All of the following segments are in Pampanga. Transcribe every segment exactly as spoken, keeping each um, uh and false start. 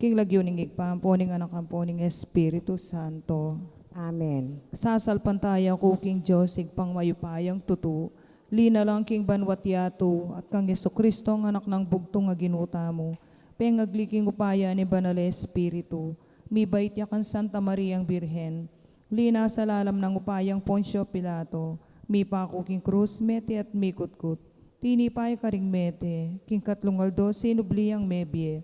King lagyu ning Ibpa, ampo ning Anak, ampo ning Espiritu Santo. Amen. Sasalpantaya ku king Dios, Ibpang mayupayang tutu, linalang king banua't yatu, at kang Jesucristo, ang Anak nang bugtung a Ginu tamu, pengagli king upaya ning Banal a Espiritu, mibait ya kang Santa Mariang Birhen, linasa lalam nang upayang Poncio Pilato, mipaku king krus, mete at mikutkut. Tinipa ya karing mete, king katlung aldo sinubli yang mebie.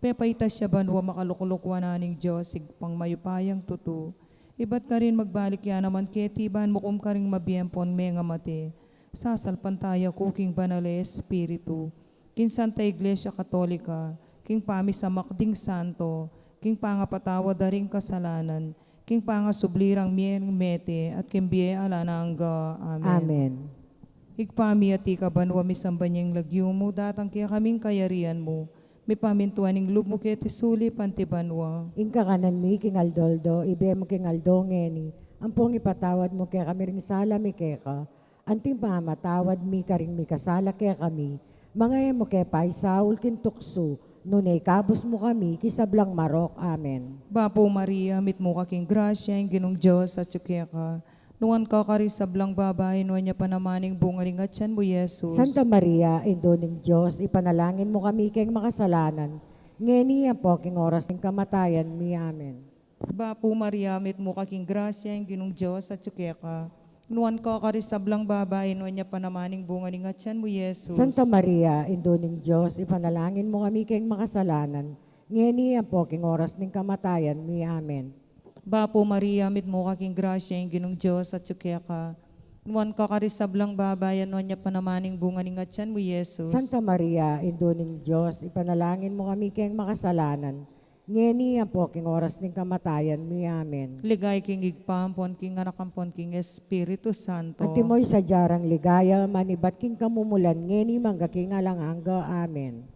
Pepaitas ya banua, makalukluk wanan ning Dios, Ibpang mayupayang tutu. Ibat karin magbalik ya naman keti ban mukum karing mabie ampon mengamate. Sasalpantaya ku king Banal a Espiritu, king Santa Iglesia Katolika, king pamisamak ding santo, king pangapatawad da ring kasalanan, king pangasubli rang mie ning mete, at king bie alang angga. Amen. Amen. Ibpa mi, atiu ka banua, misamban ya ing lagyu mu, datang kekami ing kayarian mu, mipamintuan ing lub mu keti sulip anti banua. Ing kakanan mi king aldo-aldo, ibie mu king aldo ngeni, ampong ipatawad mu kekami ring sala mi keka, anting pamamatawad mi karing mikasala kekami, manga e mu ke paisaul king tuksu, nune ikabus mu kami king sablang marok. Amen. Bapu Maria, mitmu ka king grasya, ing Ginung Dios atyu keka. Nuan ka karing sablang babai, nuan ya pa naman ing bunga ning atyan mu, Jesus. Santa Maria, Indu ning Dios, ipanalangin mu kami keng makasalanan, ngeni ampo king oras ning kamatayan mi. Amen. Bapu Maria, mitmu ka king grasya, ing Ginung Dios atyu keka. Nuan ka karing sablang babai, nuan ya pa naman ing bunga ning atyan mu, Jesus. Santa Maria, Indu ning Dios, ipanalangin mu kami keng makasalanan, ngeni ampo king oras ning kamatayan mi. Amen. Bapu Maria, mitmu ka king grasya, ing Ginung Dios atyu keka. Nuan ka karing sablang babai, nuan ya pa naman ing bunga ning atyan mu, Jesus. Santa Maria, Indu ning Dios, ipanalangin mu kami keng makasalanan, ngeni ampo king oras ning kamatayan mi. Amen. Ligaya king Ibpa, ampon king Anak, ampon king Espiritu Santo. Antimo ing sadya rang ligaya, manibat king kamumulan, ngeni mangga king alang angga. Amen.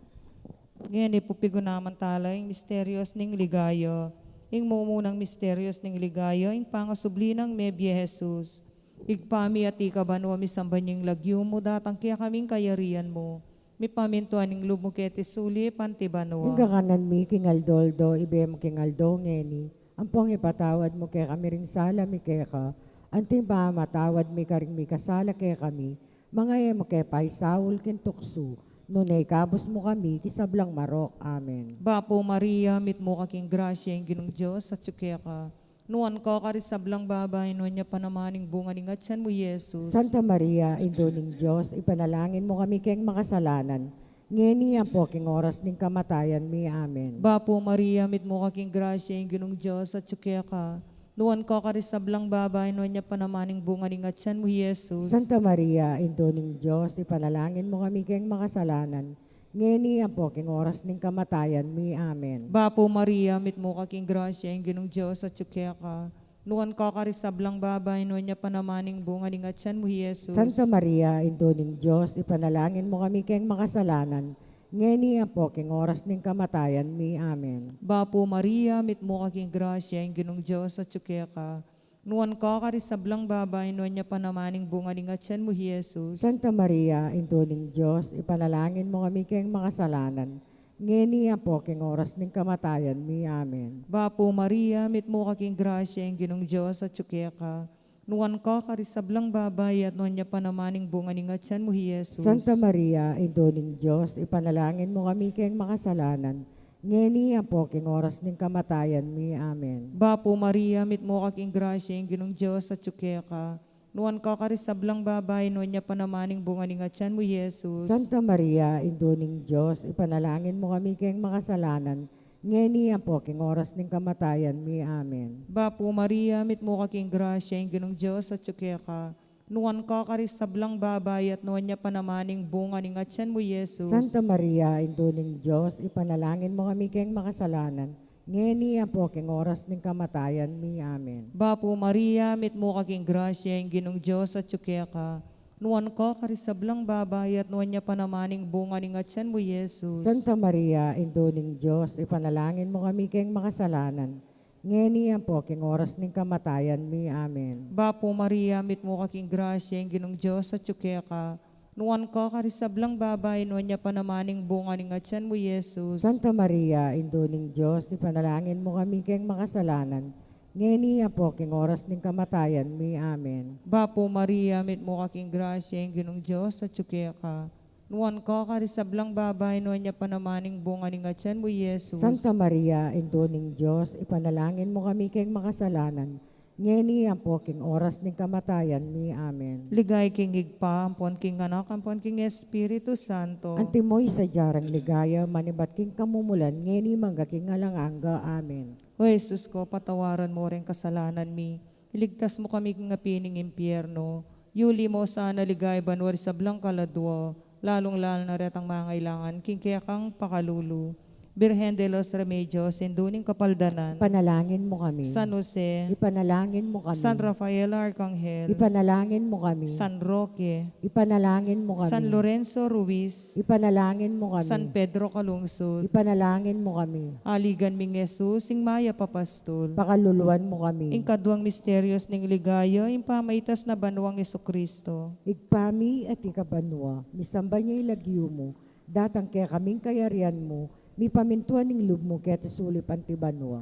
Ngeni pu pigunaman tala ing misterios ning ligaya. Ing mumunang misterios ning ligaya, ing pangasubli nang mebie Jesus. Ibpa mi, atiu ka banua, misamban ya ing lagyu mu, datang kekami ing kayarian mu, mipamintuan ing lub mu keti sulip anti banua. Ing kakanan mi king aldo-aldo, ibie mu king aldo ngeni, ampong ipatawad mu kekami ring sala mi keka, anting pamamatawad mi karing mikasala kekami, manga e mu ke paisaul king tuksu, nune ikabus mu kami king sablang marok. Amen. Bapu Maria, mitmu ka king grasya, ing Ginung Dios atyu keka. Nuan ka karing sablang babai, nuan ya pa naman ing bunga ning atyan mu, Jesus. Santa Maria, Indu ning Dios, ipanalangin mu kami keng makasalanan, ngeni ampo king oras ning kamatayan mi. Amen. Bapu Maria, mitmu ka king grasya, ing Ginung Dios atyu keka. Nuan ka karing sablang babai, nuan ya pa naman ing bunga ning atyan mu, Jesus. Santa Maria, Indu ning Dios, ipanalangin mu kami keng makasalanan, ngeni ampo king oras ning kamatayan mi. Amen. Bapu Maria, mitmu ka king grasya, ing Ginung Dios atyu keka. Nuan ka karing sablang babai, nuan ya pa naman ing bunga ning atyan mu, Jesus. Santa Maria, Indu ning Dios, ipanalangin mu kami keng makasalanan, ngeni ampo king oras ning kamatayan mi. Amen. Bapu Maria, mitmu ka king grasya, ing Ginung Dios atyu keka. Nuan ka karing sablang babai, nuan ya pa naman ing bunga ning atyan mu, Jesus. Santa Maria, Indu ning Dios, ipanalangin mu kami keng makasalanan, ngeni ampo king oras ning kamatayan mi. Amen. Bapu Maria, mitmu ka king grasya, ing Ginung Dios atyu keka. Nuan ka karing sablang babai, at nuan ya pa naman ing bunga ning atyan mu, Jesus. Santa Maria, Indu ning Dios, ipanalangin mu kami keng makasalanan, ngeni ampo king oras ning kamatayan mi. Amen. Bapu Maria, mitmu ka king grasya, ing Ginung Dios atyu keka. Nuan ka karing sablang babai, nuan ya pa naman ing bunga ning atyan mu, Jesus. Santa Maria, Indu ning Dios, ipanalangin mu kami keng makasalanan, ngeni ampo king oras ning kamatayan mi. Amen. Bapu Maria, mitmu ka king grasya, ing Ginung Dios atyu keka. Nuan ka karing sablang babai, at nuan ya pa naman ing bunga ning atyan mu, Jesus. Santa Maria, Indu ning Dios, ipanalangin mu kami keng makasalanan, ngeni ampo king oras ning kamatayan mi. Amen. Bapu Maria, mitmu ka king grasya, ing Ginung Dios atyu keka. Nuan ka karing sablang babai, at nuan ya pa naman ing bunga ning atyan mu, Jesus. Santa Maria, Indu ning Dios, ipanalangin mu kami keng makasalanan, ngeni ampo king oras ning kamatayan mi. Amen. Bapu Maria, mitmu ka king grasya, ing Ginung Dios atyu keka. Nuan ka karing sablang babai, nuan ya pa naman ing bunga ning atian mu, Jesus. Santa Maria, Indu ning Dios, ipanalangin mu kami keng makasalanan, ngeni ampo king oras ning kamatayan mi. Amen. Bapu Maria, mitmu ka king grasya, ing Ginung Dios atyu keka. Nuan ka karing sablang babai, nuan ya pa naman ing bunga ning atian mu, Jesus. Santa Maria, Indu ning Dios, ipanalangin mu kami keng makasalanan, ngeni ampo king oras ning kamatayan mi. Amen. Ligaya king Ibpa, ampon king Anak, ampon king Espiritu Santo. Antimo ing sadya rang ligaya, manibat king kamumulan, ngeni mangga king alang angga. Amen. O Jesus ko, patawaran mu reng kasalanan mi, iligtas mu kami king api ning impyerno, yuli mu sana king banua ring sablang kaladua, lalung-lalu na retang mangailangan king kekang pakalulu. Birhen de los Remedios, Indu ning Kapaldanan. Ipanalangin mu kami. San Jose. Ipanalangin mu kami. San Rafael Arcangel. Ipanalangin mu kami. San Roque. Ipanalangin mu kami. San Lorenzo Ruiz. Ipanalangin mu kami. San Pedro Calungsod. Ipanalangin mu kami. Aligan ming Jesus, ing mayap a pastul. Pakaluluan mu kami. Ing kaduang misterios ning ligaya, ing pamaitas na banuang Jesucristo. Ibpa mi, atiu ka banua, misamban ya ing lagyu mu, datang kekami ing kayarian mu, mipamintuan ing lub mu keti sulip anti banua.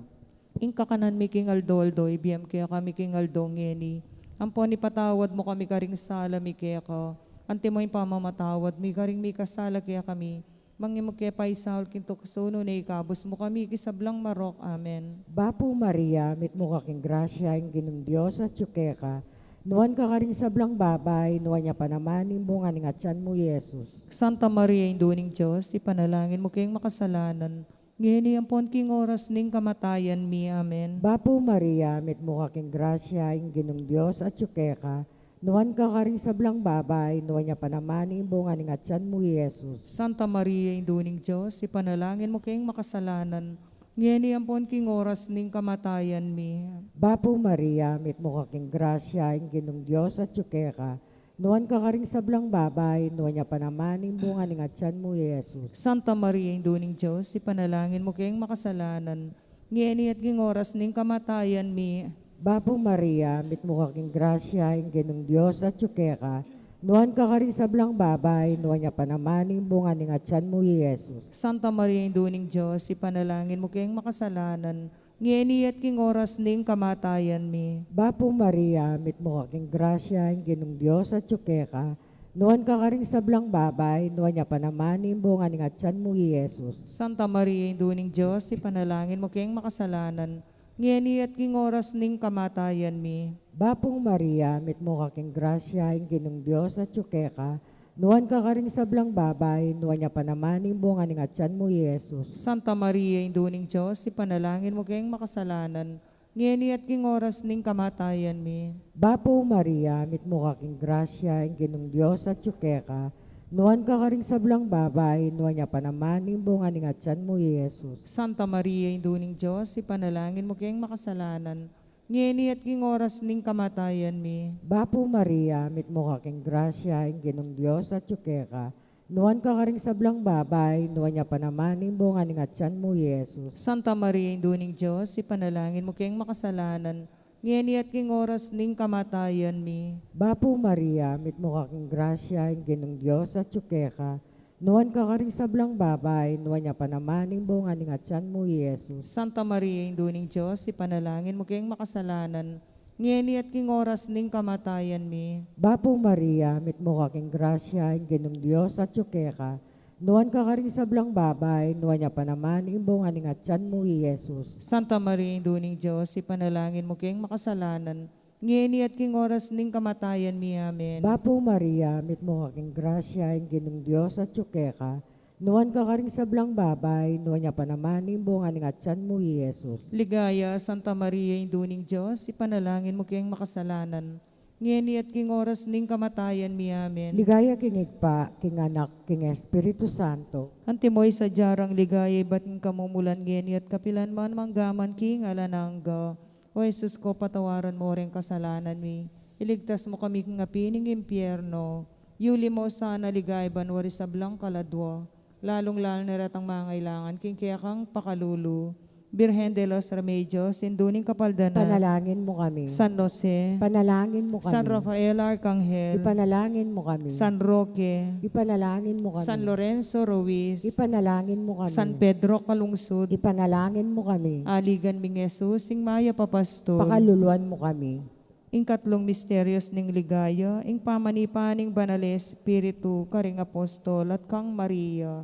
Ing kakanan mi king aldo-aldo, ibie mu kekami king aldo ngeni, ampon ipatawad mu kami karing sala mi keka, antimo ing pamamatawad mi karing mikasala kekami, manga e mu ke paisaul king tuksu, nune ikabus mu kami king sablang marok. Amen. Bapu Maria, mitmu ka king grasya, ing Ginung Dios atyu keka, nuan ka karing sablang babai, nuan ya pa naman ing bunga ning atian mu, Jesus. Santa Maria, Indu ning Dios, ipanalangin mu keng makasalanan, ngeni ampon king oras ning kamatayan mi. Amen. Bapu Maria, mitmu ka king grasya, ing Ginung Dios atyu keka, nuan ka karing sablang babai, nuan ya pa naman ing bunga ning atian mu, Jesus. Santa Maria, Indu ning Dios, ipanalangin mu keng makasalanan, ngeni ampon king oras ning kamatayan mi. Bapu Maria, mitmu ka king grasya, ing Ginung Dios atyu keka, nuan ka karing sablang babai, nuan ya pa naman ing bunga ning atian mu, Jesus. Santa Maria, Indu ning Dios, ipanalangin mu keng makasalanan, ngeni at king oras ning kamatayan mi. Bapu Maria, mitmu ka king grasya, ing Ginung Dios atyu keka, nuan ka karing sablang babai, nuan ya pa naman ing bunga ning atian mu, Jesus. Santa Maria, Indu ning Dios, ipanalangin mu keng makasalanan, ngeni at king oras ning kamatayan mi. Bapu Maria, mitmu ka king grasya, ing Ginung Dios atyu keka, nuan ka karing sablang babai, nuan ya pa naman ing bunga ning atian mu, Jesus. Santa Maria, Indu ning Dios, ipanalangin mu keng makasalanan, ngeni at king oras ning kamatayan mi. Bapu Maria, mitmu ka king grasya, ing Ginung Dios atyu keka, nuan ka karing sablang babai, nuan ya pa naman ing bunga ning atian mu, Jesus. Santa Maria, Indu ning Dios, ipanalangin mu keng makasalanan, ngeni at king oras ning kamatayan mi. Bapu Maria, mitmu ka king grasya, ing Ginung Dios atyu keka, nuan ka karing sablang babai, nuan ya pa naman ing bunga ning atian mu, Jesus. Santa Maria, Indu ning Dios, ipanalangin mu keng makasalanan, ngeni at king oras ning kamatayan mi. Bapu Maria, mitmu ka king grasya, ing Ginung Dios atyu keka, nuan ka karing sablang babai, nuan ya pa naman ing bunga ning atian mu, Jesus. Santa Maria, Indu ning Dios, ipanalangin mu keng makasalanan, ngeni at king oras ning kamatayan mi. Bapu Maria, mitmu ka king grasya, ing Ginung Dios atyu keka, nuan ka karing sablang babai, nuan ya pa naman ing bunga ning atian mu, Jesus. Santa Maria, Indu ning Dios, ipanalangin mu keng makasalanan, ngeni at king oras ning kamatayan mi. Bapu Maria, mitmu ka king grasya, ing Ginung Dios atyu keka, nuan ka karing sablang babai, nuan ya pa naman ing bunga ning atian mu, Jesus. Santa Maria, Indu ning Dios, ipanalangin mu keng makasalanan, ngeni at king oras ning kamatayan mi. Amen. Bapu Maria, mitmu ka king grasya, ing Ginung Dios atyu keka, nuan ka karing sablang babai, nuan ya pa naman ing bunga ning atian mu, Jesus. Ligaya, Santa Maria, Indu ning Dios, ipanalangin mu keng makasalanan, ngeni at king oras ning kamatayan mi. Amen. Ligaya king Ibpa, king Anak, king Espiritu Santo. Antimo ing sadya rang ligaya ibat king kamumulan, ngeni at kapilan man, mangga man king alang angga. O Jesus ko, patawaran mu reng kasalanan mi, iligtas mu kami king api ning impyerno, yuli mu sana king banua ring sablang kaladua, lalung-lalu na retang mangailangan king kekang pakalulu. Birhen de los Remedios, Indu ning Kapaldanan. Ipanalangin mo kami. San Jose. Ipanalangin mo kami. San Rafael Arkanghel. Ipanalangin mo kami. San Roque. Ipanalangin mo kami. San Lorenzo Ruiz. Ipanalangin mo kami. San Pedro Calungsod. Ipanalangin mo kami. Aligan ming Jesus, ing mayap a pastul. Pakaluluan mo kami. Ing katlung misterios ning ligaya, ing pamanipa ning Banal a Espiritu karing apostol at kang Maria.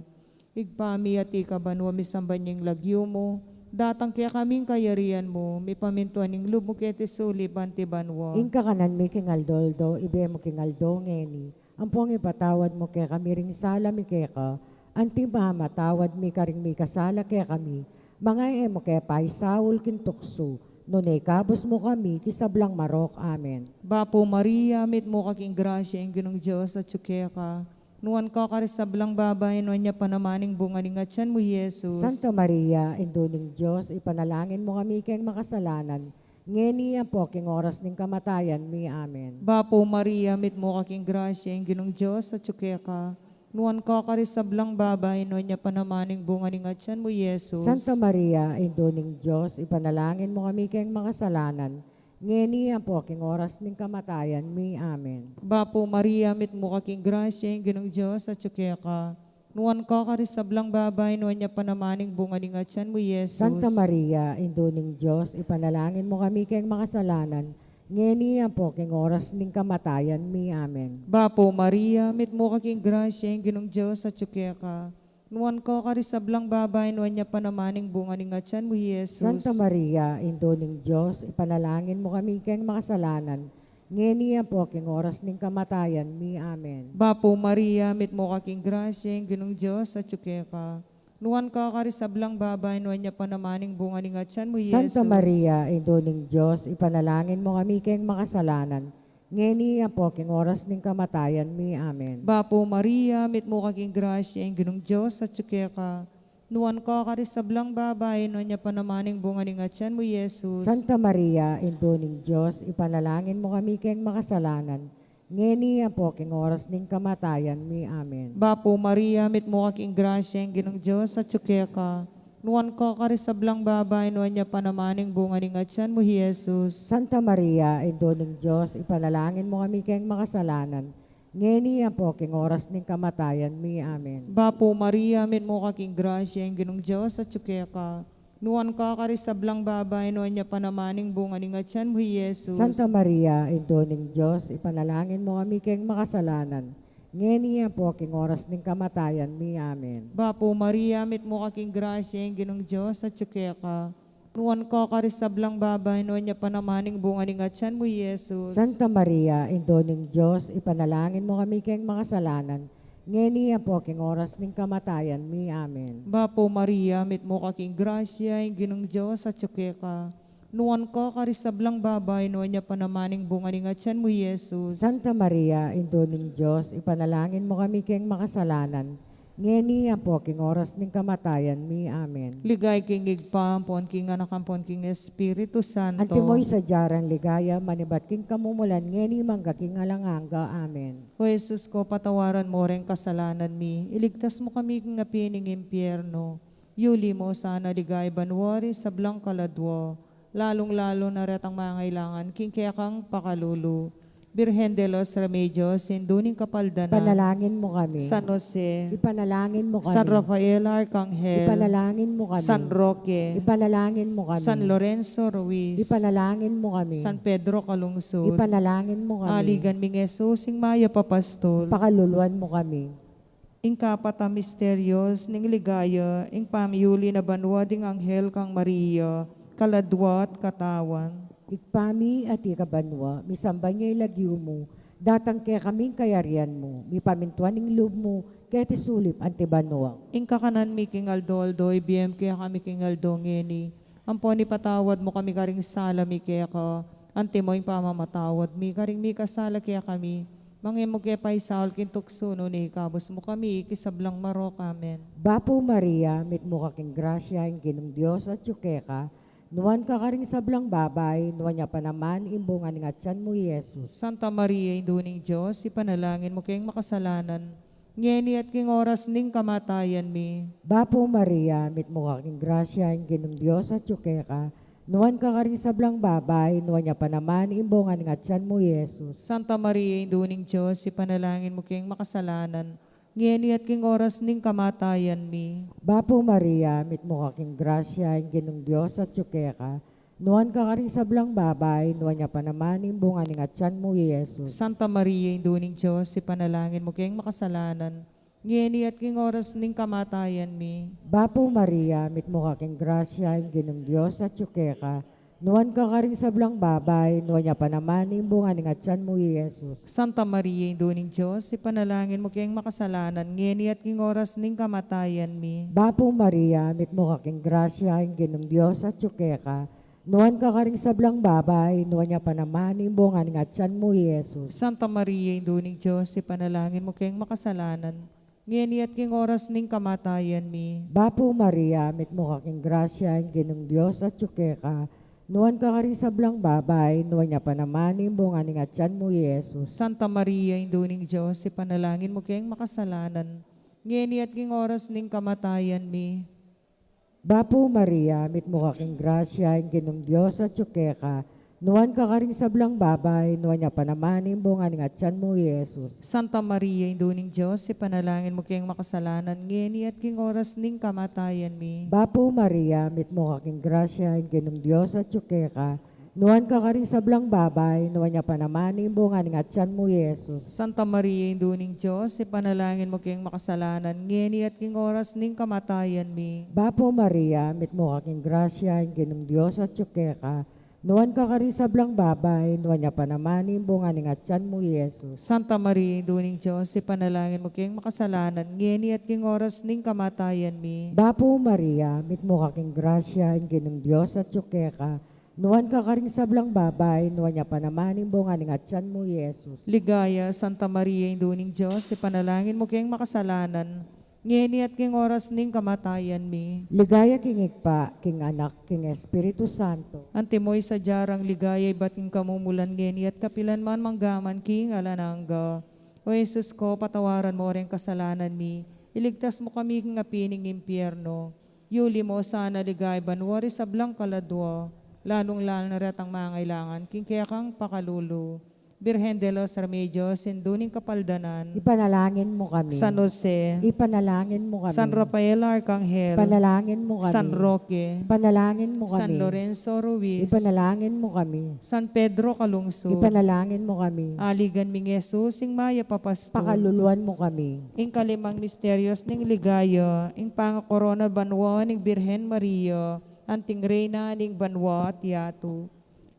Ibpa mi, atiu ka banua, misamban ya ing lagyu mu, datang kekami ing kayarian mu, mipamintuan ing lub mu keti sulip anti banua. Ing kakanan mi king aldo-aldo, ibie mu king aldo ngeni. Ampong ipatawad mu kekami ring sala mi keka, anti mamatawad mi karing mikasala kekami. Manga e mu ke paisaul king tuksu, nune ikabus mu kami king sablang marok. Amen. Bapu Maria, mitmu ka king grasya, ing Ginung Dios atyu keka. Nuan ka karing sablang babai, nuan ya pa naman ing bunga ning atyan mu, Jesus. Santa Maria, Indu ning Dios, ipanalangin mu kami keng makasalanan, ngeni ampo king oras ning kamatayan mi. Amen. Bapu Maria, mitmu ka king grasya, ing Ginung Dios atyu keka. Nuan ka karing sablang babai, nuan ya pa naman ing bunga ning atyan mu, Jesus. Santa Maria, Indu ning Dios, ipanalangin mu kami keng makasalanan, ngeni ampo king oras ning kamatayan mi. Amen. Bapu Maria, mitmu ka king grasya, ing Ginung Dios atyu keka. Nuan ka karing sablang babai, nuan ya pa naman ing bunga ning atyan mu, Jesus. Santa Maria, Indu ning Dios, ipanalangin mu kami keng makasalanan, ngeni ampo king oras ning kamatayan mi. Amen. Bapu Maria, mitmu ka king grasya, ing Ginung Dios atyu keka. Nuan ka karing sablang babai, nuan ya pa naman ing bunga ning atyan mu, Jesus. Santa Maria, Indu ning Dios, ipanalangin mu kami keng makasalanan, ngeni ampo king oras ning kamatayan mi. Amen. Bapu Maria, mitmu ka king grasya, ing Ginung Dios atyu keka. Nuan ka karing sablang babai, nuan ya pa naman ing bunga ning atyan mu, Jesus. Santa Maria, Indu ning Dios, ipanalangin mu kami keng makasalanan, ngeni ampo king oras ning kamatayan mi. Amen. Bapu Maria, mitmu ka king grasya, ing Ginung Dios atyu keka. Nuan ka karing sablang babai, nuan ya pa naman ing bunga ning atyan mu, Jesus. Santa Maria, Indu ning Dios, ipanalangin mu kami keng makasalanan, ngeni ampo king oras ning kamatayan mi. Amen. Bapu Maria, mitmu ka king grasya, ing Ginung Dios atyu keka. Nuan ka karing sablang babai, nuan ya pa naman ing bunga ning atyan mu, Jesus. Santa Maria, Indu ning Dios, ipanalangin mu kami keng makasalanan, ngeni ampo king oras ning kamatayan mi. Amen. Bapu Maria, mitmu ka king grasya, ing Ginung Dios atyu keka. Nuan ka karing sablang babai, nuan ya pa naman ing bunga ning atyan mu, Jesus. Santa Maria, Indu ning Dios, ipanalangin mu kami keng makasalanan, ngeni ampo king oras ning kamatayan mi. Amen. Bapu Maria, mitmu ka king grasya, ing Ginung Dios atyu keka. Nuan ka karing sablang babai, nuan ya pa naman ing bunga ning atyan mu, Jesus. Santa Maria, Indu ning Dios, ipanalangin mu kami keng makasalanan, ngeni ampo king oras ning kamatayan mi. Amen. Bapu Maria, mitmu ka king grasya, ing Ginung Dios atyu keka. Nuan ka karing sablang babai, nuan ya pa naman ing bunga ning atyan mu, Jesus. Santa Maria, Indu ning Dios, ipanalangin mu kami keng makasalanan, ngeni ampo king oras ning kamatayan mi. Amen. Ligaya king Ibpa, ampon king Anak, ampon king Espiritu Santo. Antimo ing sadya rang ligaya, manibat king kamumulan, ngeni mangga king alang angga. Amen. O Jesus ko, patawaran mo reng kasalanan mi, iligtas mu kami king api ning impyerno, yuli mu sana king banua ring sablang kaladua, lalung-lalu na retang mangailangan king kekang pakalulu. Birhen de los Remedios, Indu ning Kapaldanan. Ipanalangin mu kami. San Jose. Ipanalangin mu kami. San Rafael Arkanghel. Ipanalangin mu kami. San Roque. Ipanalangin mu kami. San Lorenzo Ruiz. Ipanalangin mu kami. San Pedro Calungsod. Ipanalangin mu kami. Aligan ming Jesus, ing mayap a pastul. Pakaluluan mu kami. Ing kapat a misterios ning ligaya, ing pamiyuli na banua ding anghel kang Maria, kaladua at katawan. Ibpa mi, atiu ka banua, misamban ya ing lagyu mu, datang kekami ing kayarian mu, mipamintuan ing lub mu, keti sulip anti banua. Ing kakanan mi king aldo-aldo, ibie mu kekami king aldo ngeni, ampon ipatawad mu kami karing sala mi keka, antimo ing pamamatawad mi karing mikasala kekami. Manga e mu ke paisaul king tuksu, nune ikabus mu kami king sablang marok. Amen. Bapu Maria, mitmu ka king grasya, ing Ginung Dios atyu keka, nuan ka karing sablang babai, nuan ya pa naman ing bunga ning atyan mu, Jesus. Santa Maria, Indu ning Dios, ipanalangin mu keng makasalanan, ngeni at king oras ning kamatayan mi. Bapu Maria, mitmu ka king grasya, ing Ginung Dios atyu keka, nuan ka karing sablang babai, nuan ya pa naman ing bunga ning atyan mu, i Jesus. Santa Maria, Indu ning Dios, ipanalangin mu keng makasalanan, ngeni at king oras ning kamatayan mi. Bapu Maria, mitmu ka king grasya, ing Ginung Dios atyu keka, nuan ka karing sablang babai, nuan ya pa naman ing bunga ning atyan mu, i Jesus. Santa Maria, Indu ning Dios, ipanalangin mu keng makasalanan, ngeni at king oras ning kamatayan mi. Bapu Maria, mitmu ka king grasya, ing Ginung Dios atyu keka, nuan ka karing sablang babai, nuan ya pa naman ing bunga ning atyan mu, i Jesus. Santa Maria, Indu ning Dios, ipanalangin mu keng makasalanan, ngeni at king oras ning kamatayan mi. Bapu Maria, mitmu ka king grasya, ing Ginung Dios atyu keka, nuan ka karing sablang babai, nuan ya pa naman ing bunga ning atyan mu, i Jesus. Santa Maria, Indu ning Dios, ipanalangin mu keng makasalanan, ngeni at king oras ning kamatayan mi. Bapu Maria, mitmu ka king grasya, ing Ginung Dios atyu keka, nuan ka karing sablang babai, nuan ya pa naman ing bunga ning atyan mu, i Jesus. Santa Maria, Indu ning Dios, ipanalangin mu keng makasalanan, ngeni at king oras ning kamatayan mi. Bapu Maria, mitmu ka king grasya, ing Ginung Dios atyu keka, nuan ka karing sablang babai, nuan ya pa naman ing bunga ning atyan mu, i Jesus. Santa Maria, Indu ning Dios, ipanalangin mu keng makasalanan, ngeni at king oras ning kamatayan mi. Bapu Maria, mitmu ka king grasya, ing Ginung Dios atyu keka, nuan ka karing sablang babai, nuan ya pa naman ing bunga ning atyan mu, i Jesus. Santa Maria, Indu ning Dios, ipanalangin mu keng makasalanan, ngeni at king oras ning kamatayan mi. Bapu Maria, mitmu ka king grasya, ing Ginung Dios atyu keka, nuan ka karing sablang babai, nuan ya pa naman ing bunga ning atyan mu, i Jesus. Santa Maria, Indu ning Dios, ipanalangin mu keng makasalanan, ngeni at king oras ning kamatayan mi. Bapu Maria, mitmu ka king grasya, ing Ginung Dios atyu keka, nuan ka karing sablang babai, nuan ya pa naman ing bunga ning atyan mu, i Jesus. Ligaya, Santa Maria, Indu ning Dios, ipanalangin mu keng makasalanan, ngeni at king oras ning kamatayan mi. Ligaya king Ibpa, king Anak, king Espiritu Santo. Antimo ing sadya rang ligaya ibat king kamumulan, ngeni at kapilan man, mangga man king alang angga. O Jesus ko, patawaran mu reng kasalanan mi, iligtas mu kami king api ning impyerno. Yuli mu sana king banua ring sablang kaladua, lalung-lalu na retang mangailangan king kekang pakalulu. Birhen de los Remedios, Indu ning Kapaldanan, ipanalangin mu kami. San Jose, ipanalangin mu kami. San Rafael Arkanghel, ipanalangin mu kami. San Roque, ipanalangin mu kami. San Lorenzo Ruiz, ipanalangin mu kami. San Pedro Calungsod, ipanalangin mu kami. Aligan ming Jesus, ing mayap a pastul, pakaluluan mu kami. Ing kalimang misterios ning ligaya, ing pangakorona banua ning Birhen Maria, anting Reyna ning banua at yatu.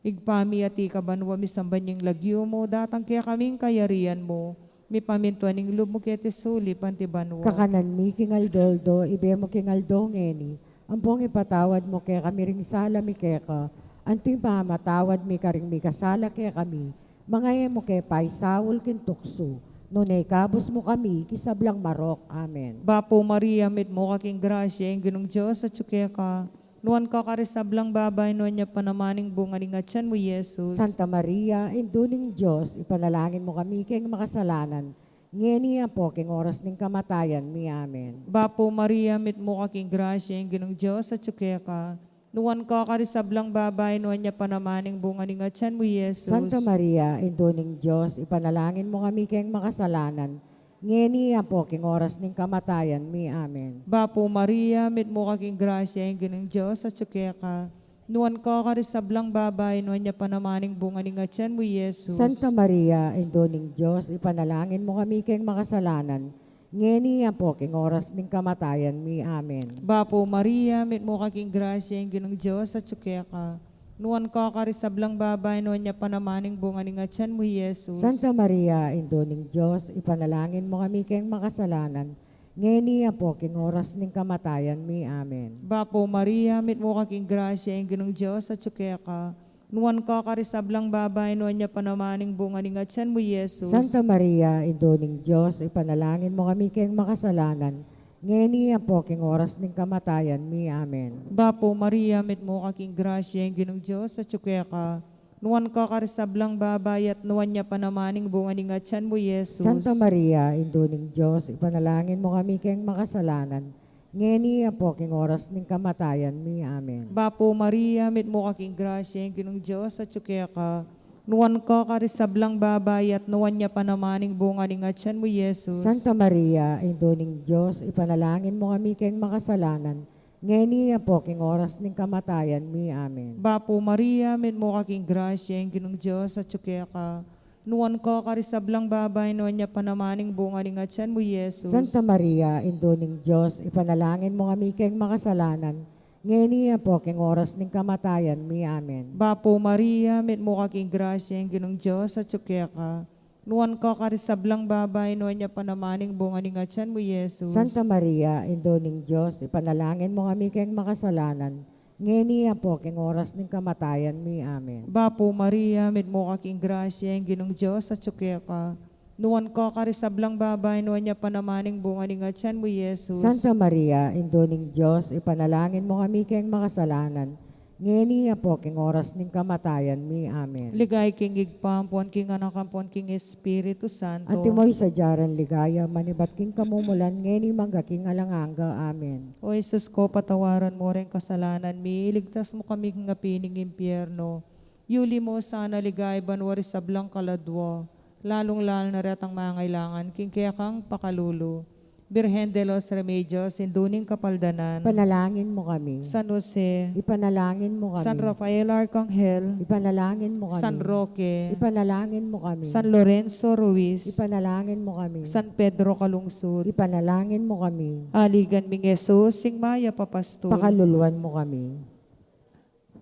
Ibpa mi, atiu ka banua, misamban ya ing lagyu mu, datang kekami ing kayarian mu, mipamintuan ing lub mu keti sulip anti banua. Kakanan mi king aldo-aldo ibie mu king aldo ngeni, ampong ipatawad mu kekami ring sala mi keka, anti ing pamamatawad mi karing mikasala kekami, manga e mu ke paisaul king tuksu, nune ikabus mu kami king sablang marok. Amen. Bapu Maria, mitmu ka king grasya, ing Ginung Dios atyu keka, nuan ka karing sablang babai, nuan ya pa naman ing bunga ning atyan mu, i Jesus. Santa Maria, Indu ning Dios, ipanalangin mu kami keng makasalanan, ngeni ampo king oras ning kamatayan mi. Amen. Bapu Maria, mitmu ka king grasya, ing Ginung Dios atyu keka, nuan ka karing sablang babai, nuan ya pa naman ing bunga ning atyan mu, i Jesus. Santa Maria, Indu ning Dios, ipanalangin mu kami keng makasalanan, ngeni ampo king oras ning kamatayan mi. Amen. Bapu Maria, mitmu ka king grasya, ing Ginung Dios atyu keka, nuan ka karing sablang babai, nuan ya pa naman ing bunga ning atyan mu, i Jesus. Santa Maria, Indu ning Dios, ipanalangin mu kami keng makasalanan, ngeni ampo king oras ning kamatayan mi. Amen. Bapu Maria, mitmu ka king grasya, ing Ginung Dios atyu keka, nuan ka karing sablang babai, nuan ya pa naman ing bunga ning atyan mu, i Jesus. Santa Maria, Indu ning Dios, ipanalangin mu kami keng makasalanan, ngeni ampo king oras ning kamatayan mi. Amen. Bapu Maria, mitmu ka king grasya, ing Ginung Dios atyu keka, nuan ka karing sablang babai, nuan ya pa naman ing bunga ning atyan mu, i Jesus. Santa Maria, Indu ning Dios, ipanalangin mu kami keng makasalanan, ngeni ampo king oras ning kamatayan mi. Amen. Bapu Maria, mitmu ka king grasya, ing Ginung Dios atyu keka, Nuan ka karing sablang babai, at nuan ya pa naman ing bunga ning atian mu, Jesus. Santa Maria, Indu ning Dios, ipanalangin mu kami keng makasalanan, ngeni ampo king oras ning kamatayan mi. Amen. Bapu Maria, mitmu ka king grasya, ing Ginung Dios atyu keka. Nuan ka karing sablang babai, at nuan ya pa naman ing bunga ning atian mu, Jesus. Santa Maria, Indu ning Dios, ipanalangin mu kami keng makasalanan, ngeni ampo king oras ning kamatayan mi. Amen. Bapu Maria, mitmu ka king grasya, ing Ginung Dios atyu keka. Nuan ka karing sablang babai, nuan ya pa naman ing bunga ning atian mu, Jesus. Santa Maria, Indu ning Dios, ipanalangin mu kami keng makasalanan, ngeni ampo king oras ning kamatayan mi. Amen. Bapu Maria, mitmu ka king grasya, ing Ginung Dios atyu keka. Nuan ka karing sablang babai, nuan ya pa naman ing bunga ning atian mu, Jesus. Santa Maria, Indu ning Dios, ipanalangin mu kami keng makasalanan, ngeni ampo king oras ning kamatayan mi. Amen. Bapu Maria, mitmu ka king grasya, ing Ginung Dios atyu keka. Nuan ka karing sablang babai, nuan ya pa naman ing bunga ning atian mu, Jesus. Santa Maria, Indu ning Dios, ipanalangin mu kami keng makasalanan, ngeni ampo king oras ning kamatayan mi. Amen. Ligaya king Ibpa, ampon king Anak, ampon king Espiritu Santo. Antimo ing sadya nang ligaya, manibat king kamumulan, ngeni mangga king alang angga. Amen. O Jesus ko, patawaran mu ring kasalanan mi, iligtas mu kami king api ning impyerno, yuli mu sana king ligaya banua ring sablang kaladua, lalung-lalu na retang mangailangan king kekang pakalulu. Birhen de los Remedios, Indu ning Kapaldanan. Ipanalangin mu kami. San Jose. Ipanalangin mu kami. San Rafael Arcangel. Ipanalangin mu kami. San Roque. Ipanalangin mu kami. San Lorenzo Ruiz. Ipanalangin mu kami. San Pedro Calungsod. Ipanalangin mu kami. Aligan ming Jesus, ing mayap a pastul. Pakaluluan mu kami.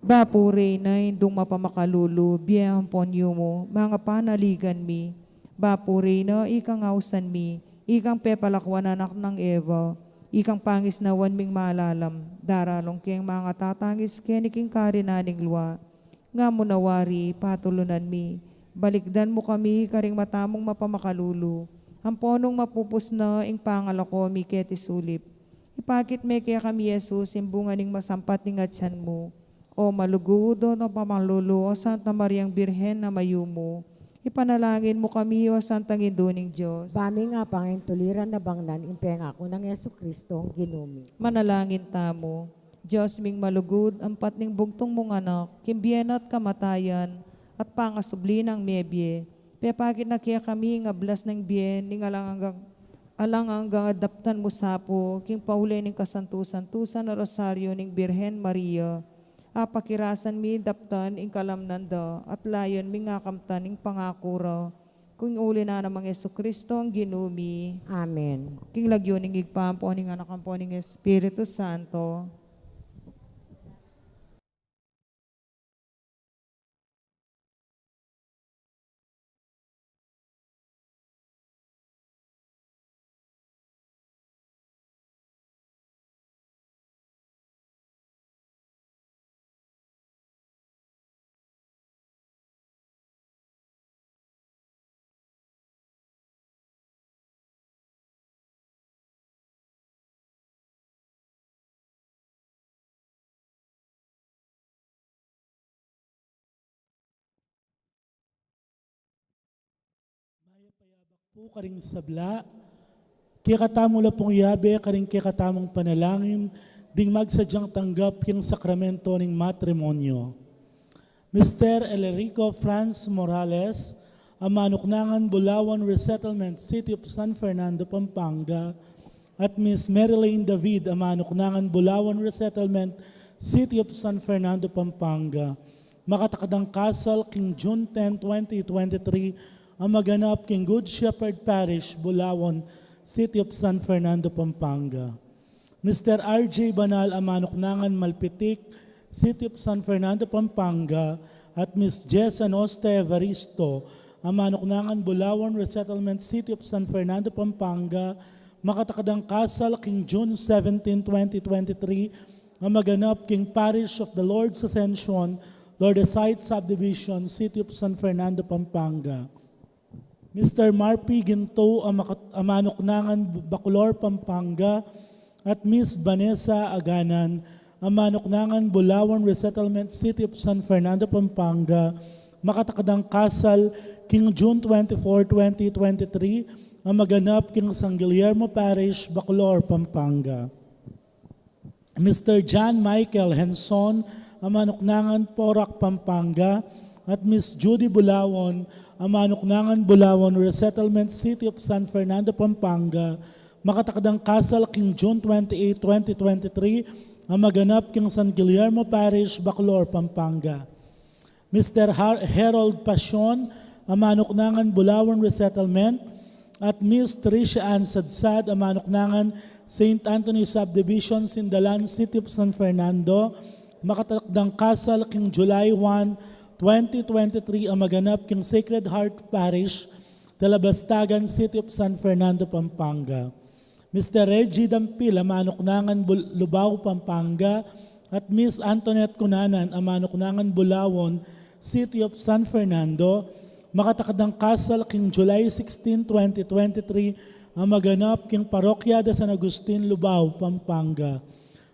Bapu Reyna, Indung mapamakalulu, bie ampon yumu, manga panaligan mi. Bapu Reyna, ikang ausan mi, ikang pepalakuan anak nang Eva, ikang pangisnawan ming malalam, daralung keng manga tatangis keni king karinan ning lua. Nga mu na wari, patulunan mi, balikdan mu kami karing mata mung mapamakalulu, ampon nung mapupus na ing pangalako mi keti sulip, ipakit me kekami Jesus, ing bunga ning masampat ning atian mu. O malugud, o mapamakalulu, o Santa Mariang Birhen a mayumu, ipanalangin mu kami, o Santang Indu ning Dios. Ba ming apangaintuliran a bangnan ing pengaku nang Jesucristo, Ginu mi. Manalangin tamu. Dios ming malugud, ampat ning bugtung mung Anak, king bie na at kamatayan, at pangasubli nang mebie, pepakit na kekami ing ablas ning bie ning alang anggang, alang anggang daptan mu sa pu, king pauli ning kasantu-santusan a Rosario ning Birhen Maria. Apakirasan mi daptan ing kalamnan da, at layun ming akamtan ing pangaku ra. King uli na nang Jesucristo, Ginu mi. Amen. King lagyu ning Ibpa, ampon ning Anak, ampon ning Espiritu Santo. Mayap a yabak pu karing sabla. Kekatamu la pung yabe karing kekatamung panalangin ding magsadyang tanggap king sakramento ning matrimonyo. Mister Elerico Franz Morales, a manuknangan Bulawan Resettlement, City of San Fernando, Pampanga, at Miss Marilyn David, a manuknangan Bulawan Resettlement, City of San Fernando, Pampanga, makatakdang kasal king June ten, twenty twenty-three, a maganap king Good Shepherd Parish, Bulawan, City of San Fernando, Pampanga. Mister R J Banal, a manuknangan Malpitik, City of San Fernando, Pampanga, at Miss Jessa Noste Evaristo, a manuknangan Bulawan Resettlement, City of San Fernando, Pampanga, makatakdang kasal king June seventeen, twenty twenty-three, a maganap king Parish of the Lord's Ascension, Lourdesite Subdivision, City of San Fernando, Pampanga. Mister Marpy Ginto, a makat-, a manuknangan Bacolor, Pampanga, at Miss Vanessa Aganan, a manuknangan Bulawan Resettlement, City of San Fernando, Pampanga, Makatakdang kasal king June twenty-four, twenty twenty-three, a maganap king San Guillermo Parish, Bacolor, Pampanga. Mister John Michael Henson, a manuknangan Porac, Pampanga, at Miss Judy Bulawon, a manuknangan Bulawon Resettlement, City of San Fernando, Pampanga, makatakdang kasal king June twenty-eight, twenty twenty-three, a maganap king San Guillermo Parish, Bacolor, Pampanga. Mister Har-, Harold Pasion, a manuknangan Bulawon Resettlement, at Miss Tricia Ann Sadsad, a manuknangan Saint Anthony Subdivision, Sindalan, City of San Fernando, makatakdang kasal king July one, twenty twenty-three, a maganap king Sacred Heart Parish, Talabastagan, City of San Fernando, Pampanga. Mister Reggie Dampil, a manuknangan Bul-, Lubao, Pampanga, at Miss Antoinette Cunanan, a manuknangan Bulawon, City of San Fernando, makatakdang kasal king July sixteen, twenty twenty-three, a maganap king Parokya de San Agustin, Lubao, Pampanga.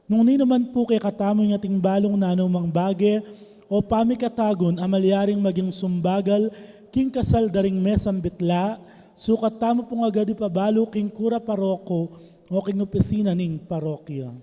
Nung ninu man pu kekatamu ing ating balung nanumang bage o pamikatagun a malyaring maging sumbagal king kasal da ring mesang bitla, sukat tamu pung agad ipabalu king kura paroko o king opisina ning parokya.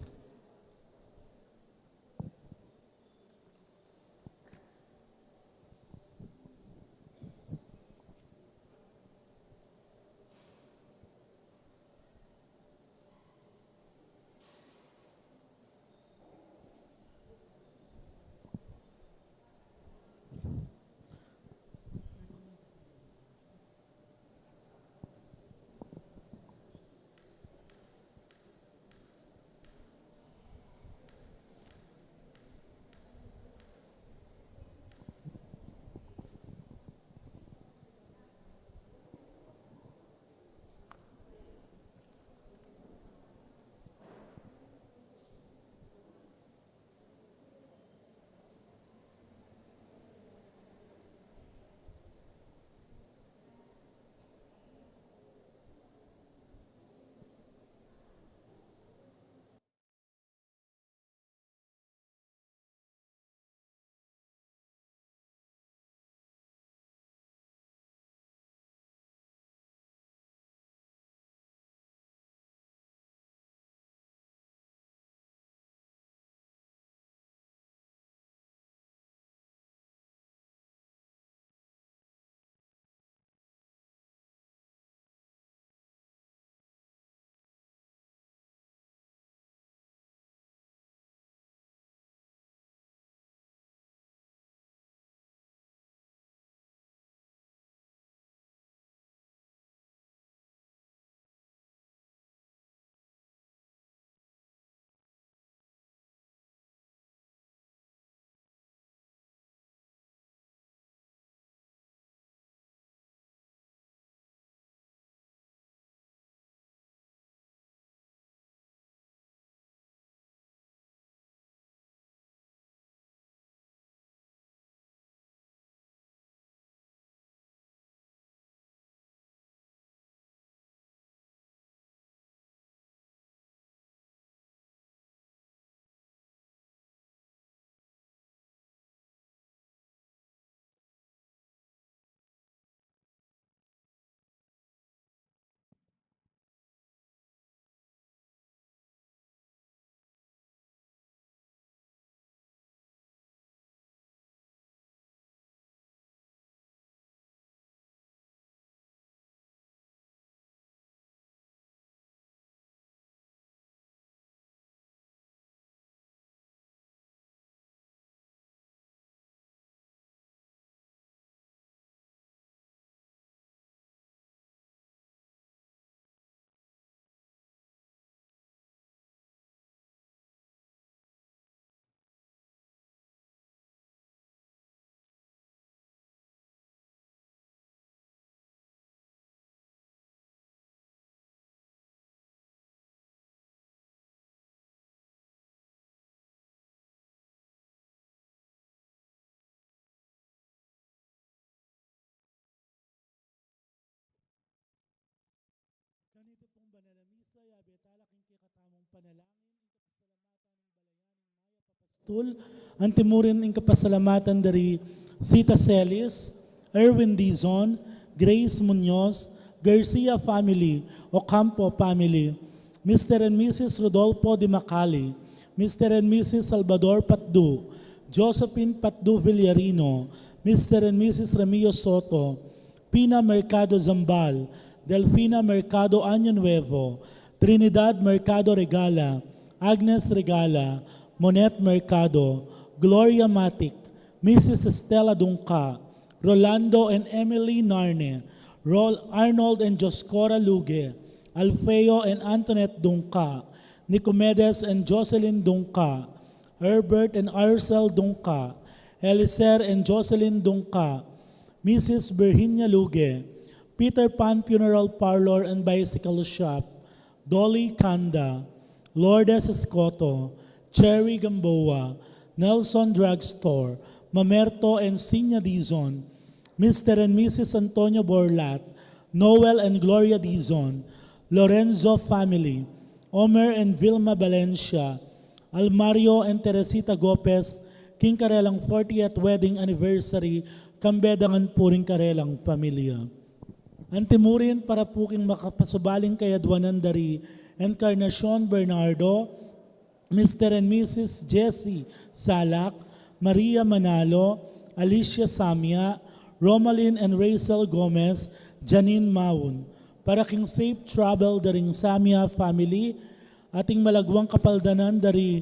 Kanita pung banal a misa, yabe tala king kekatamung panalangin, ing kapasalamatan ning balayan ning Maya Papastul, antimurin ing kapasalamatan da ri Sita Celis, Erwin Dizon, Grace Muñoz, Garcia family, Ocampo family, Mister and Missus Rodolfo de Macali, Mister and Missus Salvador Patdu, Josephine Patdu Villarino, Mister and Missus Remio Soto, Pina Mercado Zambal, Delfina Mercado Año Nuevo, Trinidad Mercado Regala, Agnes Regala, Monet Mercado, Gloria Matic, Missus Estela Dungca, Rolando and Emily Narne, Rol-, Arnold and Joscora Luge, Alfeo and Antoinette Dungca, Nicomedes and Jocelyn Dungca, Herbert and Arcel Dungca, Eliser and Jocelyn Dungca, Missus Virginia Luge, Peter Pan Funeral Parlor and Bicycle Shop, Dolly Kanda, Lourdes Escoto, Cherry Gamboa, Nelson Drugstore, Mamerto and Sinya Dizon, Mister and Missus Antonio Borlat, Noel and Gloria Dizon, Lorenzo family, Omer and Vilma Valencia, Almario and Teresita Gopez, king karelang fortieth wedding anniversary, kambe dangan pu ring karelang familia. Antimurin para pu king makapasubaling kayadwanan da ri Encarnacion Bernardo, Mister and Missus Jessie Salak, Maria Manalo, Alicia Samia, Romalyn and Rachel Gomez, Janine Maun. Para king safe travel da ring Samia family, ating malagwang kapaldanan da ri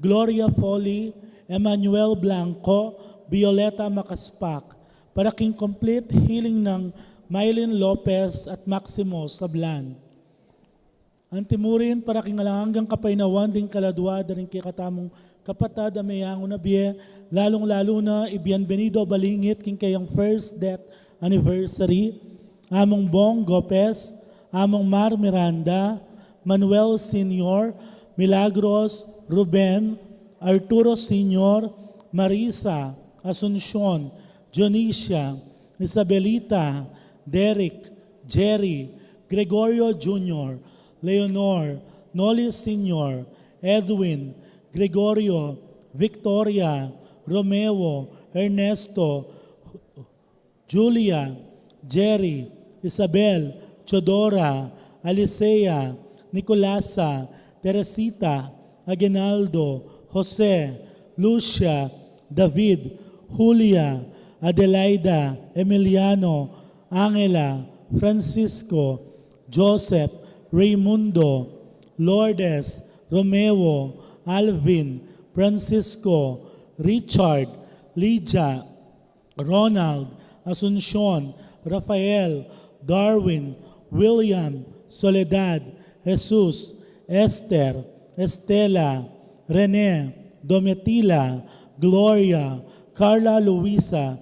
Gloria Foley, Emmanuel Blanco, Violeta Macaspac. Para king complete healing nang Mylene Lopez at Maximo Sablan. Antimurin para king alang anggang kapaynawan ding kaladwa da ring kekatamung kapatad a meyangu na bie, lalung-lalu na i Bienvenido Balingit king keyang first death anniversary, Among Bong Gopez, Among Mar Miranda, Manuel Senior, Milagros, Ruben, Arturo Senior, Marisa, Asuncion, Dionisia, Isabelita, Derek, Jerry, Gregorio Junior, Leonor, Noli Senior, Edwin, Gregorio, Victoria, Romeo, Ernesto, Julia, Jerry, Isabel, Teodora, Alicea, Nicolasa, Teresita, Aguinaldo, Jose, Lucia, David, Julia, Adelaida, Emiliano, Angela, Francisco, Joseph, Raymundo, Lourdes, Romeo, Alvin, Francisco, Richard, Lydia, Ronald, Asuncion, Rafael, Darwin, William, Soledad, Jesus, Esther, Estela, Rene, Domitila, Gloria, Carla Luisa,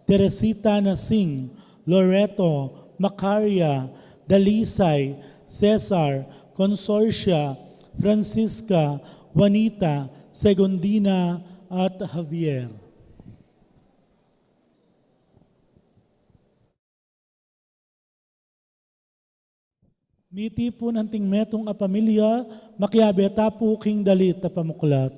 Teresita Nasing, Loreto, Macaria, Dalisay, Cesar, Consorcia, Francisca, Juanita, Segundina, at Javier. Miti pu anting metung a pamilya, makiabe ta pu king dalit a pamuklat.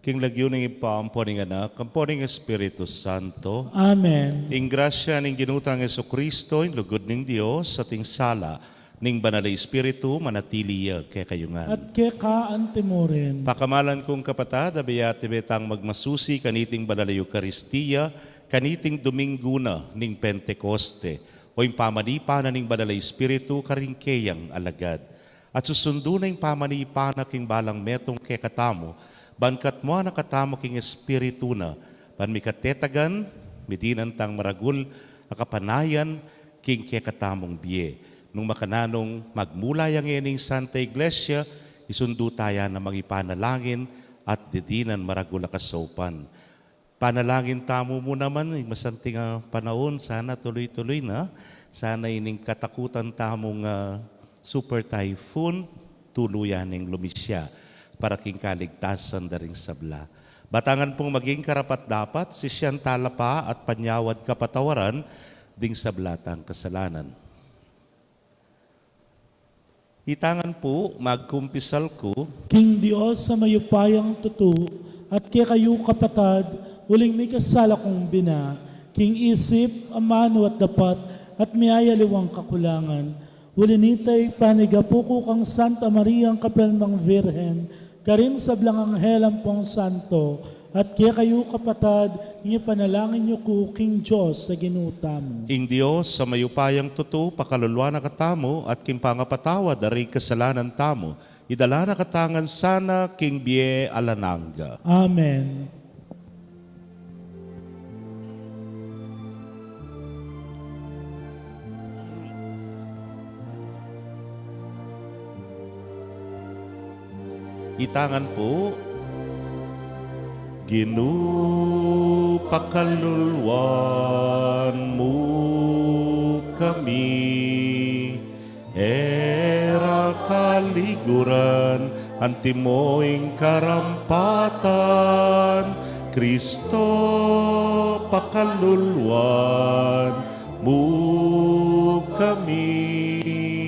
King lagyu ning Ibpa, ampo ning Anak, ampo ning Espiritu Santo. Amen. Ing grasya ning Ginu tang Jesucristo, ing lugud ning Dios, at ing sala ning Banal a Espiritu, manatili ya kekayu ngan. At keka antimurin. Pakamalan kung kapatad, abaya at abaya tang magmasusi kaniting Banal a Eukaristia, kaniting Domingo na ning Pentecoste, o ing pamanipa na ning Banal a Espiritu karing keyang alagad. At susundu na ing pamanipa na king balang metung kekatamu, ban katmuan na katamu king Espiritu na, ban mikatetagan, midinan tang maragul a kapanayan king kekatamung bie. Nung makananung magmula ya ngeni ing Santa Iglesia, isundu taya na mangipanalangin at didinan maragul a kasaupan. Panalangin tamu mu naman, ing masanting a panaun, sana tuloy-tuloy na. Sana ining katakutan tamung, ah, super typhoon, tuluyan neng lumisya para king kaligtasan da ring sabla. Batangan pung maging karapat-dapat, sisian tala pa at panyawad kapatawaran ding sabla tang kasalanan. Itangan pu, magkumpisal ku king Dios a mayupayang tutu, at kekayu kapatad, uling mikasala kung bina, king isip, amanu at dapat, at miyayaliwang kakulangan. Uli nita, ipanigapu ku kang Santa Mariang kapilanmang Virgen, karing sablang anghel ampong santo, at kekayu kapatad, ing ipanalangin yu ku king Dios a Ginu tamu. Ing Dios a mayupayang tutu, pakaluluan na katamu, at king pangapatawad da ring kasalanan tamu, idala na katamu ngan sana king bie alang angga. Amen. Itangan pu. Ginu, pakaluluan mu kami, e ra kaliguran, antimo ing karampatan, Kristo, pakaluluan mu kami.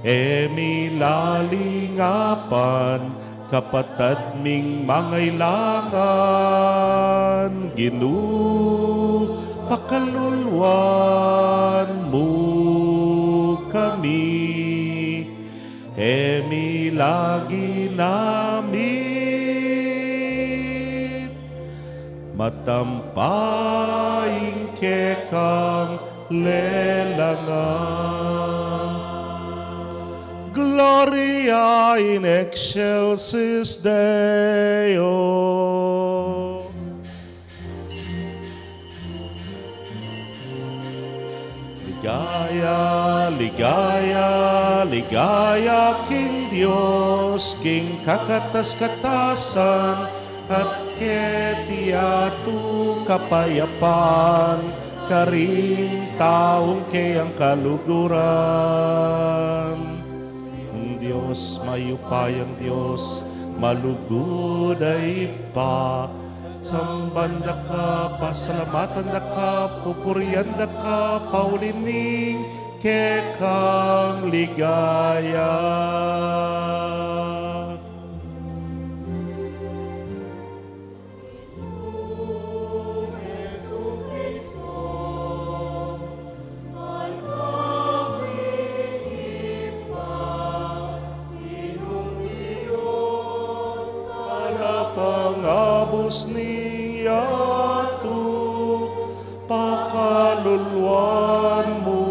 E mi lalingapan kapatad ming mangailangan, Ginu, pakaluluan mu kami. E mi la ginamit, matampa ing kekang lelangan. Gloria in excelsis Deo. Ligaya, ligaya, ligaya king Dios, king kakatas-katasan, at keti atiu kapayapan, karing taung keyang kaluguran. Ing Dios, mayupayang Dios, malugud a Ibpa, samban da ka, pasalamatan da ka, pupurian da ka, pauli ning kekang ligaya. Ala pangabus ning yatu, pakaluluan mu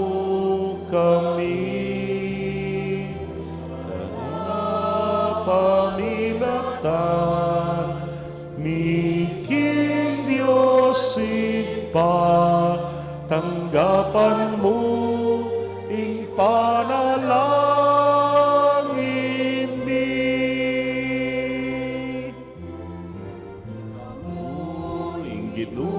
kami. Tana pamilatan mi king Dios Ibpa, tanggapan mu ing panalangin mi. Ing Ginu,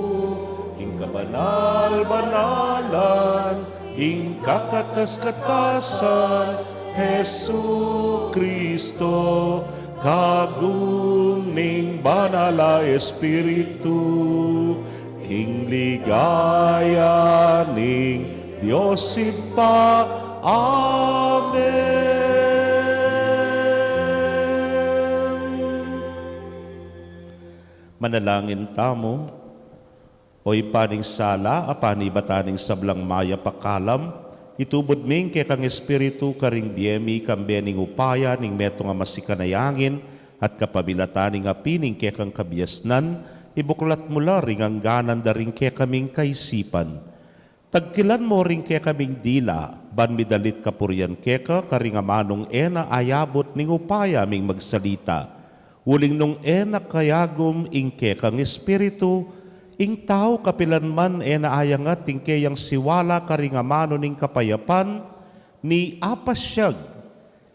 ing kabanal-banalan, ing kakatas-katasan, Jesucristo, kagum ning Banal a Espiritu, king ligaya ning Dios Ibpa. Amen. Manalangin tamu. O Ibpa ning sala, Ibpa ning sablang mayap a kalam, itubud me ing kekang Espiritu karing bie mi kambe ning upaya ning metung a masikan a angin, at kapamilatan ning api ning kekang kabiasnan, ibuklat mu la ring angganan da ring kekaming kaisipan. Tagkilan mu ring kekaming dila, ban midalit kapurian keka karing amanung e na ayabut ning upaya ming magsalita. Uling nung e na kayagum ing kekang Espiritu, ing tau kapilan man e na ayangat ing keyang siwala karing amanu ning kapayapan, ni apasyag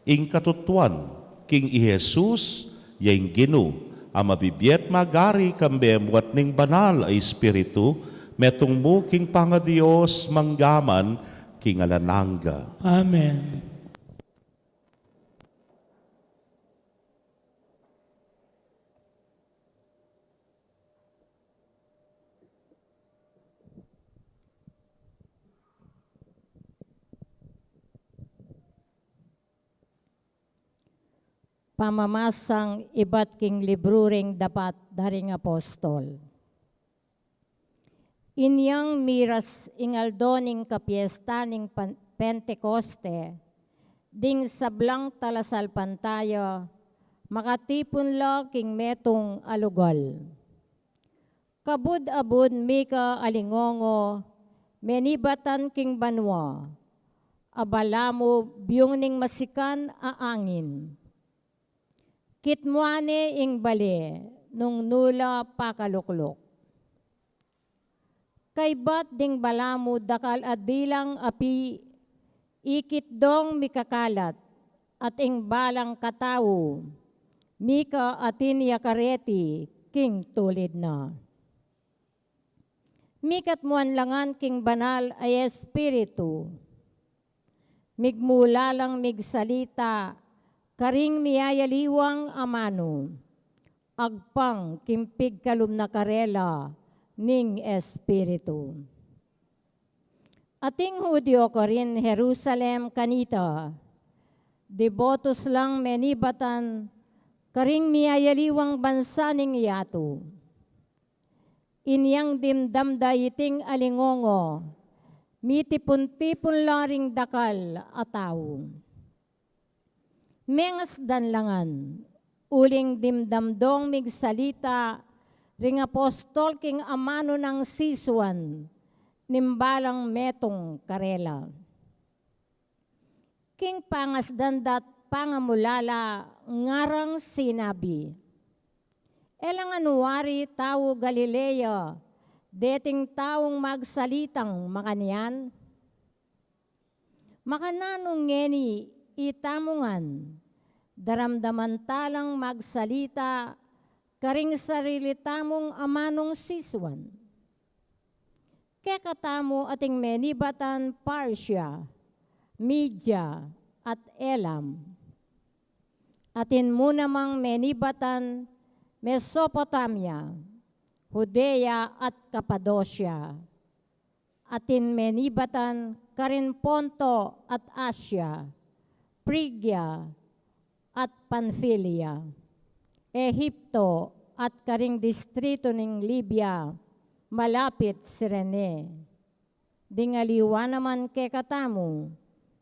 ing katutuan king i Jesus, ya ing Ginu, a mabibie at magari kambe mu at ning Banal a Espiritu, metung mu king pangaDios mangga man king alang angga. Amen. Pamamasang ibat king libru ring Dapat da ring Apostol. Inyang miras ing aldo ning kapiesta ning Pan-, Pentecoste, ding sablang talasalpantaya makatipun la king metung a lugal. Kabud-abud mika alingongo, menibatan king banua, a balamu biung ning masikan a angin. Kitmuan ne ing bale nung nu la pakalukluk. Kaybat ding balamu dakal a dilang api, ikit dong mikakalat, at ing balang katau, mika atin ya kareti king tulid na. Mikatmuan la ngan king Banal a Espiritu. Migmula lang migsalita karing miyayaliwang amanu, agpang king pigkalub na karela ning Espiritu. Ating Judio karin Jerusalem kanita, debotus lang menibatan karing miyayaliwang bansa ning yatu. Inyang dimdam da iting alingongo, mitipun-tipun la ring dakal a tau. Mengasdan la ngan, uling dimdam dong migsalita ring apostol king amanu nang sisuan ning balang metung karela. King pangasdan da't pangamulala ngarang sinabi, "E la ngan wari tau Galilea deting taung magsalitang makanyan? Makananu ngeni itamu ngan, daramdaman ta lang magsalita karing sarili tamung amanung sisuan? Kekatamu ating menibatan Partia, Media, at Elam. Atin mu namang menibatan Mesopotamia, Judea at Kapadosia. Atin menibatan karin Ponto at Asia, Prigia at Panfilia, Ehipto at karing distritu ning Libia, malapit Cirene. Ding aliwa naman kekatamu,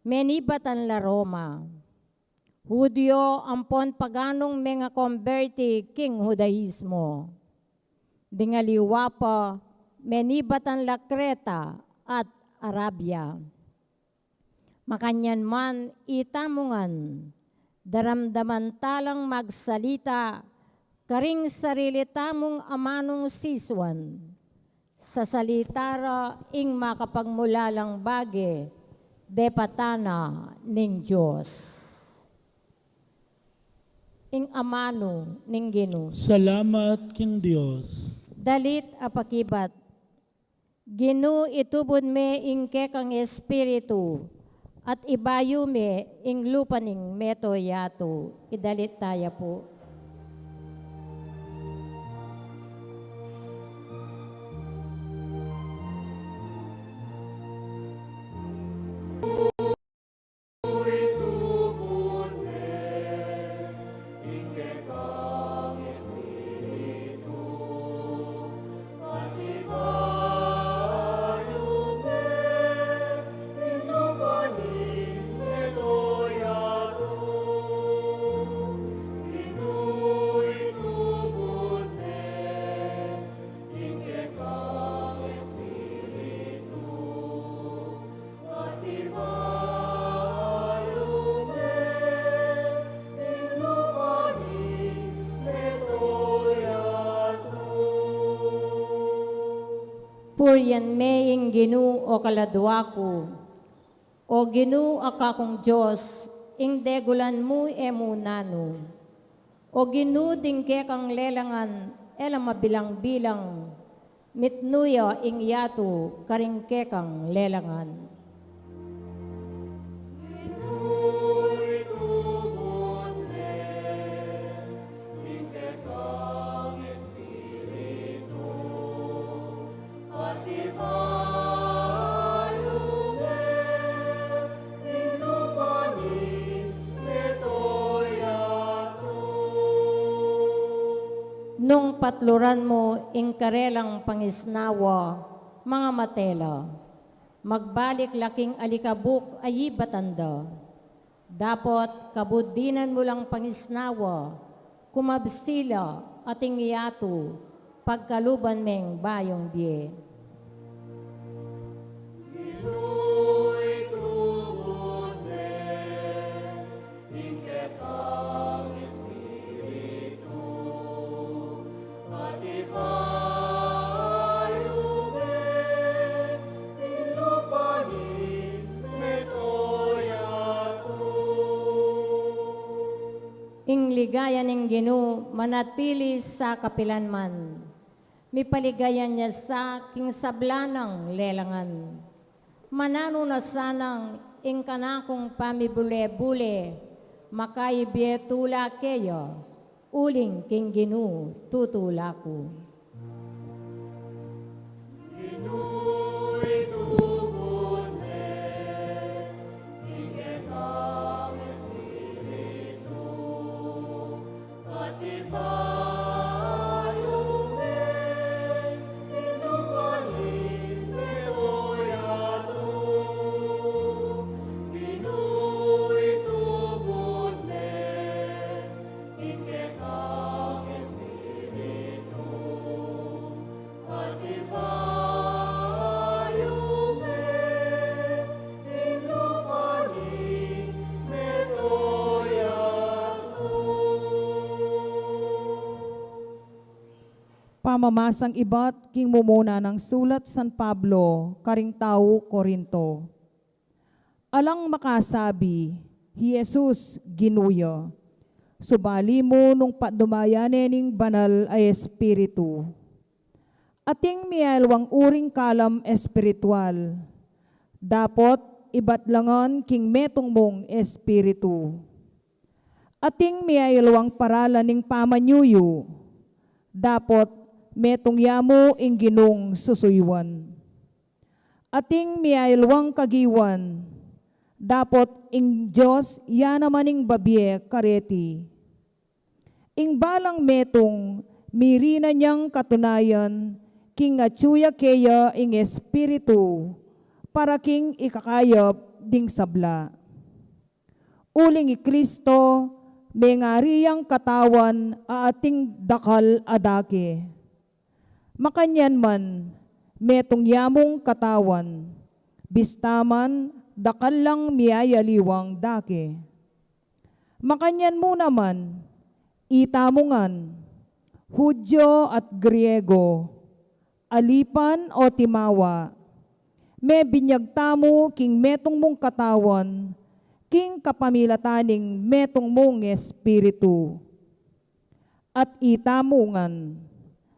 menibatan la Roma. Judio ampon paganung mengakomberti king Judaismo. Ding aliwa pa, menibatan la Kreta at Arabia. Makanyan man itamu ngan, daramdaman ta lang magsalita karing sarili tamung amanung sisuan. Sasalita ra ing makapagmulalang bage depata na ning Dios." Ing amanu ning Ginu. Salamat king Dios. Dalit a pakibat. Ginu, itubud me ing kekang Espiritu, at ibayu me ing lupa ning meto yatu. Idalit taya pu. me ing Ginu o kaladua ku. O Ginu a kakung Dios, ing degulan mu e mu nanu. O Ginu, ding kekang lelangan e la mabilang-bilang, mitmu ya ing yatu karing kekang lelangan. Nung patluran mu ing karelang pangisnawa, mangamate la. Magbalik la king alikabuk a ibatan da. Dapot kabud dinan mu lang pangisnawa, kumabsi la at ing yatu, pagkaluban meng bayung bie. Ing ligaya ning Ginu manatili sa kapilan man. Mipaligaya ya sa king sabla nang lelangan. Mananu na sanang ing kanakung pamibule-bule, makaibie tula keya, uling king Ginu tutula ku. Pamamasang ibat king mumuna nang sulat San Pablo karing tau Corinto. Alang makasabi, hi Jesus Ginu ya. Subali mu nung padumaya ne ning Banal a Espiritu. Ating miyayalwang uring kalam espiritual. Dapot ibat la ngan king metung mung espiritu. Ating miyayalwang paralan ning pamanyuyu. Dapot metung ya mu ing Ginung susuyuan. Ating miyayalwang kagiwan. Dapot ing Dios ya naman ing babie kareti. Ing balang metung mirinan yang katunayan king atyu ya keya ing Espiritu para king ikakayap ding sabla. Uling i Kristo mengari yang katawan a ating dakal a dake. Makanyan man, metung ya mung katawan, bista man dakal lang miyayaliwang dake. Makanyan mu naman, itamu ngan, Hudyo at Griego, alipan o timawa, mebinyag tamu king metung mung katawan, king kapamilatan ning metung mung Espiritu. At itamu ngan,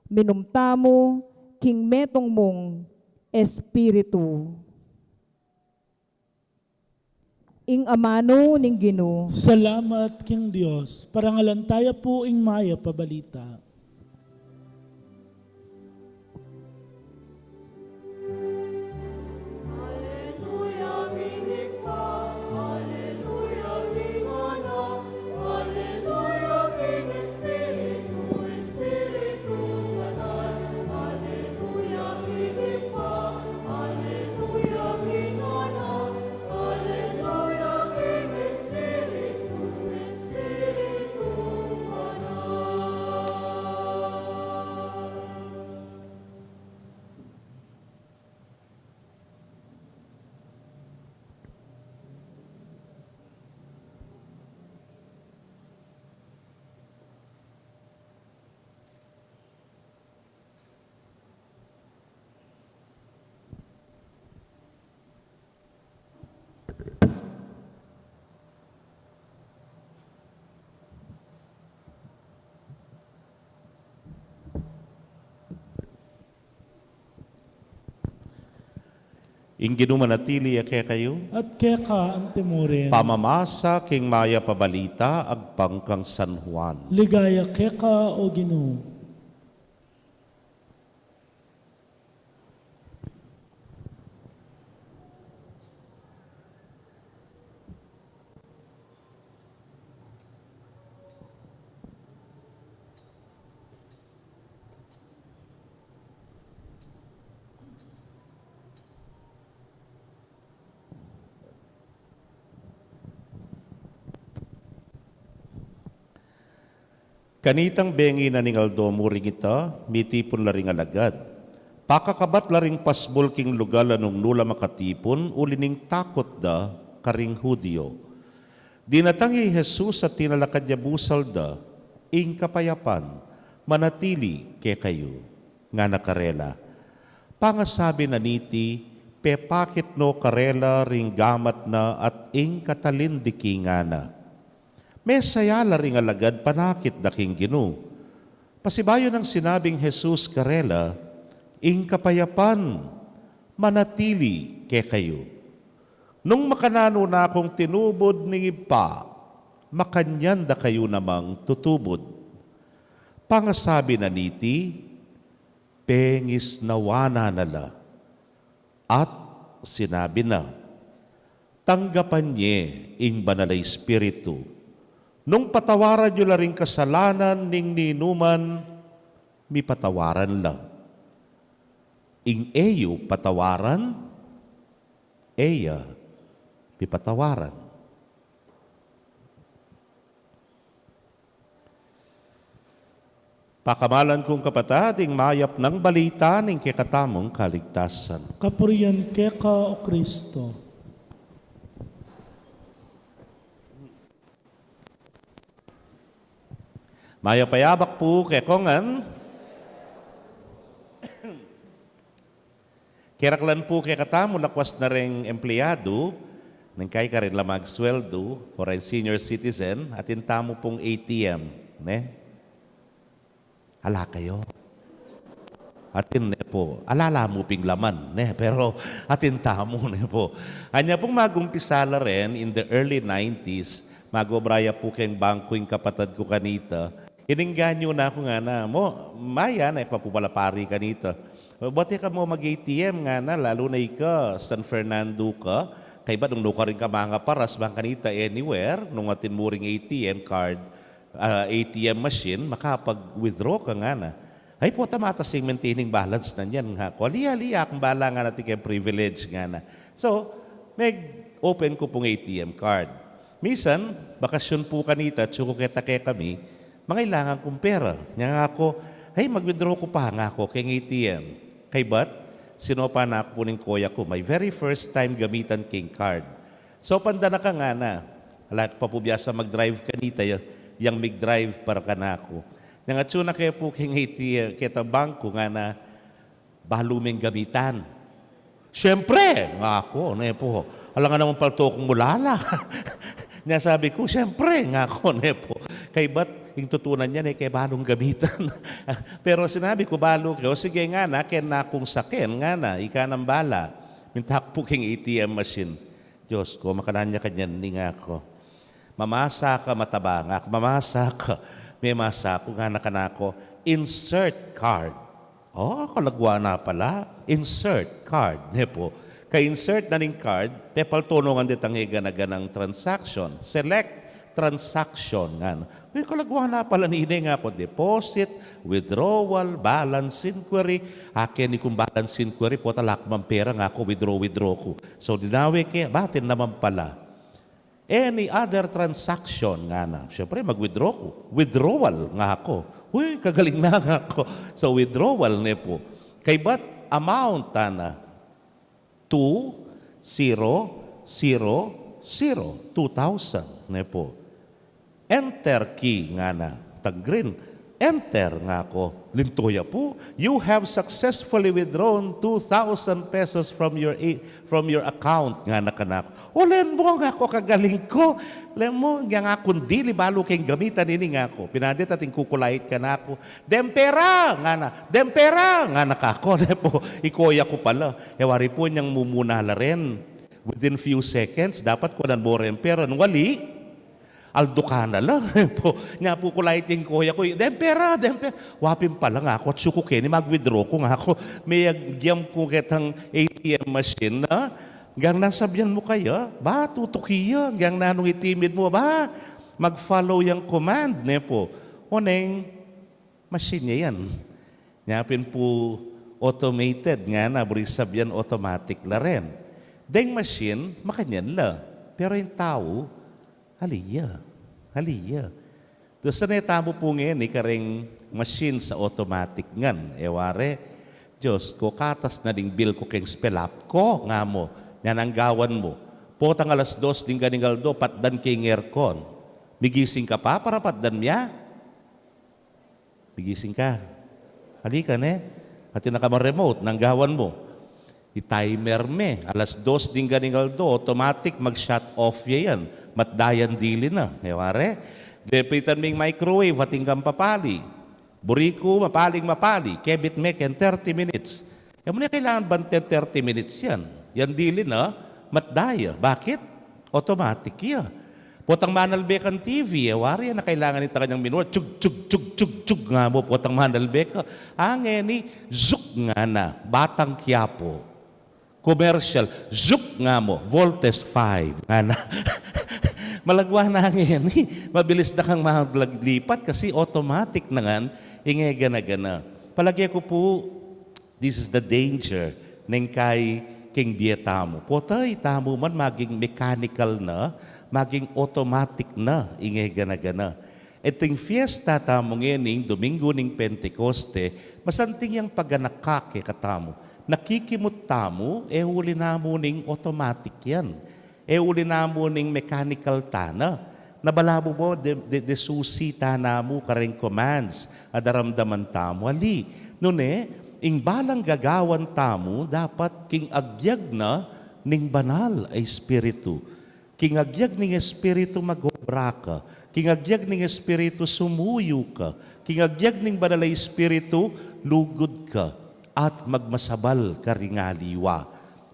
minum tamu king metung mung Espiritu. Ing amanu ning Ginu. Salamat king Dios. Parangalan taya pu ing mayap a balita. Ing Ginu manatili ya kekayu. At keka antimurin. Pamamasa king Mayap a Balita agpang kang San Juan. Ligaya keka, O Ginu. Kanitang bengi na ning aldo mu ring ita, mitipun la ring alagad. Pakakabat la ring pasbul king lugal a nung nu la makatipun, uli ning takut da karing Judio. Dinatang ya i Jesus at tinalakad ya busal da, "Ing kapayapan manatili kekayu," ngana karela. Pangasabi na niti, pepakit no karela ring gamat na at ing katalindiki ngana. Mesaya la ring alagad panakit da king Ginu. Pasibayu nang sinabing Jesus karela, "Ing kapayapan manatili kekayu. Nung makananu na kung tinubud ning Ibpa, makanyan da kayu namang tutubud." Pangasabi na niti, pengisnawanan na la. At sinabi na, "Tanggapan ye ing Banal a Espiritu. Nung patawaran yu la ring kasalanan ning ninuman, mipatawaran la. Ing e yu patawaran, e ya mipatawaran." Pakamalan kung kapatad, ing mayap nang balita ning kekatamung kaligtasan. Kapurian keka, O Kristo. Mayap a yabak pu kekongan. Keraklan pu kekatamu, lakwas na reng empleyadu, neng kai karin la magsweldu, o reng senior citizen, atin tamu pung A T M, ne? Ala kayu. Atin, ne pu. Ala la mu ping laman, ne? Pero atin tamu, ne pu. Anya pung magumpisa la ren, in the early nineties, mag-obra ya pu keng bangku ing kapatad ku kanita. Inengganyu na ku ngana, "Mo, maya na, e pa pu pala pari kanita. Bati ka mo mag-A T M ngana, lalu na ika San Fernando ka, kaybat nung nukarin ka mangaparas bang kanita anywhere, nung atin mu ring A T M card, ah, A T M machine, makapag-withdraw ka," ngana. "Ay pu, ta matas ing maintaining balance na niyan," ngaku. "Ali, ali, akung bala," ngana, "atin keng privilege," ngana. So, meg-open ku pung A T M card. Misan, bakasyun pu kanita, atsu ku keta kekami, mangailangan kung pera. Nya ngaku, "Ay, mag-withdraw ku pa," ngaku, "keng A T M." Kaybat, sinopan na ku pu ning koya ku, my very first time gamitan keng card. "Sopan da na ka," ngana. "Ala ka pa pu biasa mag-drive kanita, ya-, yang mig-drive para kanaku." Nung atsu na ke pu keng A T M, ketang bangku, ngana, "Balu meng gamitan?" "Siyempre," ngaku, ne pu. Alang naman palto kung mulala. Nya sabi ku, "Siyempre," ngaku, ne pu. Kaybat, ing tutunan niyan, e ke balung gamitan. Pero sinabi ku, "Balu ke." "O sige," ngana, "kena kung saken," ngana, "ika nang bala." Minta ku pu keng A T M machine. Diyos ku, makanyan ya kanyan ini, ngaku. "Mamasa ka, mataba," ngaku. "Mamasa ka." Memasa ku, ngana kanaku, "Insert card." O, kalagwa na pala. "Insert card," ne pu. Ka-insert na ning card, pepalto no ngan detang e gana-ganang transaction. "Select transaction," ngana. "Uy, kalagwa na pala nini," ngaku, "deposit, withdrawal, balance inquiry." "Ake ini kung balance inquiry, pota ala ku mang pera," ngaku, "withdraw, withdraw ku." So, dinawe ke, "Atin naman pala." "Any other transaction?" ngana. Siyempre, mag-withdraw ku. "Withdrawal," ngaku. "Uy, kagaling na," ngaku. So, withdrawal, ne pu. Kaybat, amount, ngana. Two, zero, zero, zero, two thousand, ne pu. Enter key, ngana, tang green. "Enter," ngaku. Linto ya pu, "You have successfully withdrawn two thousand pesos from your a-, from your account," ngana kanaku. "Ulen mu," ngaku, "kagaling ku." "Ulen mu, ya ngaku, dili balu keng gamitan ini," ngaku. Pinadit atin kukulait kanaku. "Deng pera," ngana. "Deng pera," ngana kaku. Nepu, ikoya ku pala. E wari pu, inyang mumuna la ren. Within few seconds, dapat kuanan mu ren pera. Nung ali, aldukan na la. Nepu, nya pu kukulait ing koya ku, "Deng pera, deng pera." "Wa pin pala," ngaku, "atsu ku keni, mag-withdraw ku," ngaku. Meagyam ku ketang A T M machine na, "Geng, nasabian mu kaya, ba, tutuki ya, geng, nanung itimid mu, ba, mag-follow yang command," nepu. Oneng machine ya yan. Nya pin pu automated, ngana, buri sabian automatic la ren. Deng machine, makanyan la. Pero ing tau, ali ya. Ali ya. Tusan e tamu pu ngeni kareng machine sa automatic ngan. E wari, "Dios ku, katas na ding bill ku keng Spelapco," ngamu. Nya nanu ing gawan mu? Potang alas dos ding ganing aldo, patdan ke ing aircon. Migising ka pa para patdan me ya? Migising ka. Ali ka ne? Atin na ka mang remote, nanu ing gawan mu? I-timer me. Alas dos ding ganing aldo, automatic, mag-shut off ya yan. Matda yang dili na. E wari? Lepitan me ing microwave, atin kang papali. Buri ku, mapaling mapali. Kebit me keng thirty minutes. E mu ne kailangan banten thirty minutes yan. Yang dili na, matda ya. Bakit? Automatic ya. Potang manalbe kang T V, e wari ya na kailangan ita kanyang minura. Tsug, tsug, tsug, tsug, tsug, ngamu, potang manalbe ka. Ngeni, zuk, ngana, Batang Quiapo. Commercial, zuk, ngamu, Voltes five, ngana. Malagwa na ngeni, mabilis na kang maglipat kasi automatic na ngan ing e gana-gana. Palage ku pu, this is the danger neng kai keng bie tamu. Pota itamu man maging mechanical na, maging automatic na ing e gana-gana. Iting fiesta tamu ngening Domingo ning Pentecoste, masanting yang paganaka kekatamu. Nakikimut tamu, e uli namu ning automatic yan. E uli namu ning mechanical tana. Na balamu mu, de, de, desusi tana mu kareng commands a daramdaman tamu. Ali, nune, ing balang gagawan tamu, dapat king agyag na ning Banal a Espiritu. King agyag ning Espiritu mag-obra ka. King agyag ning Espiritu sumuyu ka. King agyag ning Banal a Espiritu lugud ka. At magmasabal karing aliwa.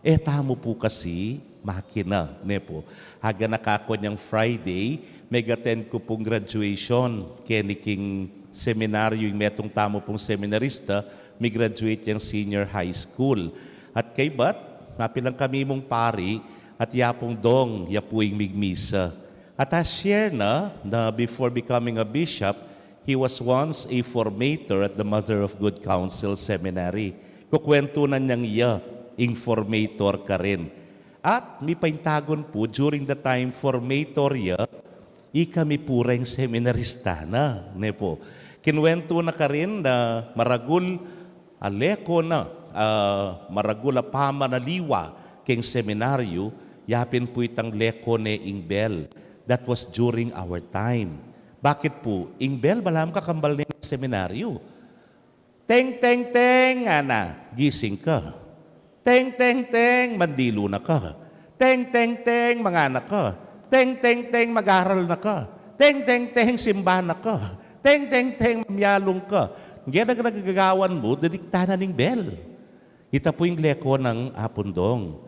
E tamu pu kasi makina, ne pu. Aganaka ku nyang Friday, meg-attend ku pung graduation keni king seminaryu, ing metung tamu pung seminarista, mi-graduate yang senior high school. At kaybat, mapilan kami mung pari, at ya pung dong, ya pu ing migmisa. At a-share na, na before becoming a bishop, he was once a formator at the Mother of Good Counsel Seminary. Kukwentu na nyang iya, ing formator karin. At mipaintagun pu, during the time formator ya, ikami pu reng seminarista na, ne pu. Kinwentu na karin na maragul a leko na, ah, maragul a pamanaliwa keng seminaryu, ya pin pu itang leko ne ing bell. That was during our time. Bakit pu? Ing bell, balamu kakambal ne ning seminaryu. Teng, teng, teng, ngana, gising ka. Teng, teng, teng, mandilu na ka. Teng, teng, teng, manganak ka. Teng, teng, teng, mag-aral na ka. Teng, teng, teng, simba na ka. Teng, teng, teng, mamyalung ka. Ngana, gagawan mu, didiktanan ning bell. Ita pu ing leko nang Apung Dong.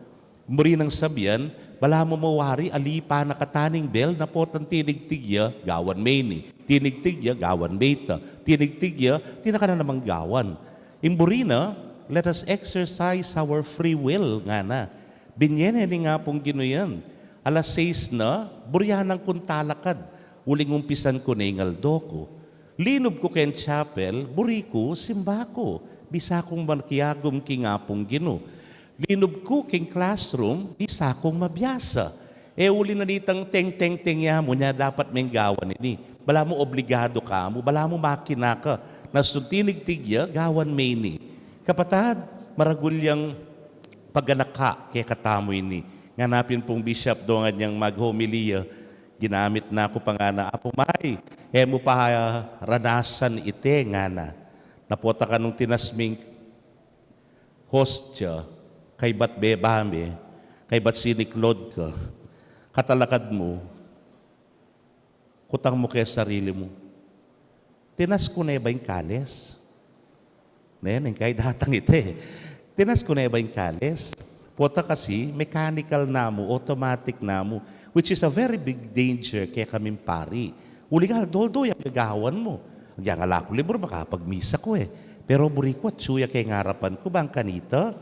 Muri nang sabian, balamu mu wari, alipa na kataning bell, na potang tinigtig ya, gawan me ini. Tinigtig ya, gawan me ita. Tinigtig ya, atin na ka na namang gawan. Ing buri na, let us exercise our free will, ngana. Binye ne ning Apung Ginu yan. Alas sais na, buri ya nang kung talakad. Uling umpisan ku ne ing aldo ku. Linub ku keng chapel, buri ku, simba ku. Bisa kung makiagum king Apung Ginu. Linub ku king classroom, bisa kung mabiasa. E uli na nitang teng, teng, teng ya mu, nya dapat meng gawan ini. Balamu obligadu ka mu, balamu makina ka. Na nung tinigtig ya, gawan me ini. Kapatad, maragul yang paganaka kekatamu ini. Ngana pin pung bishop, dongan yang mag-homilya, Ginamit na ku pa ngana, "Apu May, e mu pa ranasan ite?" ngana. "Napota ka nung tinas ming hostya, kaybat beba me, kaybat siniklod ka, katalakad mu, kutang mu keng sarili mu, 'Tinas ku ne ba ing kalis?'" Ne, neng kay datang ite, "'Tinas ku ne ba ing kalis?" Pota kasi, mechanical na mu, automatic na mu, which is a very big danger kekaming pari. Uling aldo-aldo yang gagawan mu. Agyang ala kung libur, makapagmisa ku e. Pero buri ku atyu ya keng arapan ku, bang kanita,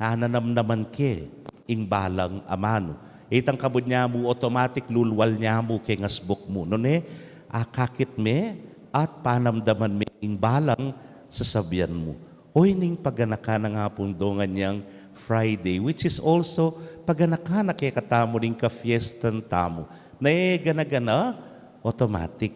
ananamnaman ke ing balang amanu. Itang kabud nya mu, automatic lulwal nya mu keng asbuk mu. Nune, akakit me at panamdaman me ing balang sasabian mu. Oyni ing paganakan na nga pung dongan yang Friday, which is also paganakan na kekatamu ning kafiestan tamu. Na e gana-gana, automatic.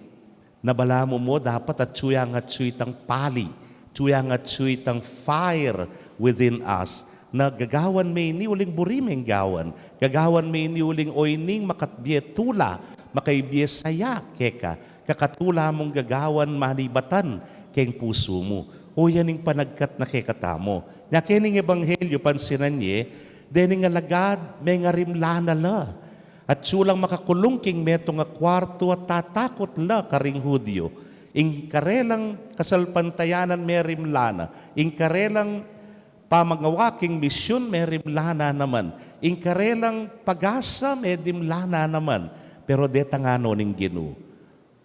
Na balamu mu, dapat atyu yang atyu itang pali, atyu yang atyu itang fire within us. Na gagawan me ini uling buri meng gawan. Gagawan me ini uling oyni ing makabie tula, makabie saya keka, kakatula mung gagawan manibatan keng pusu mu. O yan ing panagkat na kekatamu. Nya kening ebanghelyo, pansinan ye, dening alagad, mengarimla na la. Atyu lang makakulung king metung a kuartu at tatakut la karing Hudyo. Ing karelang kasalpantayanan merimla na. Ing karelang pamagawa king misyun merimla na naman. Ing karelang pag-asa medimla na naman. Pero detang ngana ning Ginu,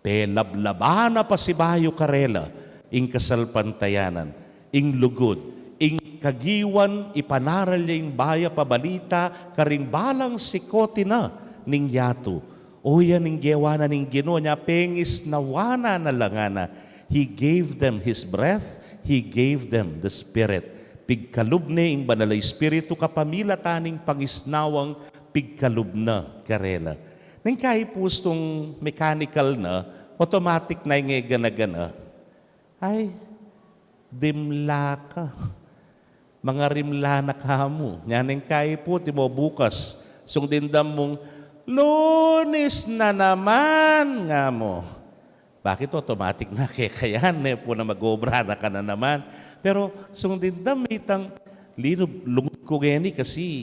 pelablaba na pasibayu karela ing kasalpantayanan, ing lugud, ing kagiwan ipanaral ya ing mayap a balita karing balang sikoti na ning yatu. O yan ing gewa na ning Ginu, nya pengisnawan na la ngana. He gave them His breath, He gave them the Spirit. Pigkalub ne ing Banal a Espiritu kapamilatan ning pangisnawang pigkalub na karela. Neng kay pu sung mechanical na, automatic na ing e gana-gana. Ay, dimla ka. Mangarimla na ka mu. Nya neng kay pu, timo bukas, sung dimdam mung, "Lunis na naman," nga mu. Bakit, automatic na keka yan, ne pu, na mag-obra na ka na naman. Pero sung dimdam me itang, "Linub, lugud ku ngeni kasi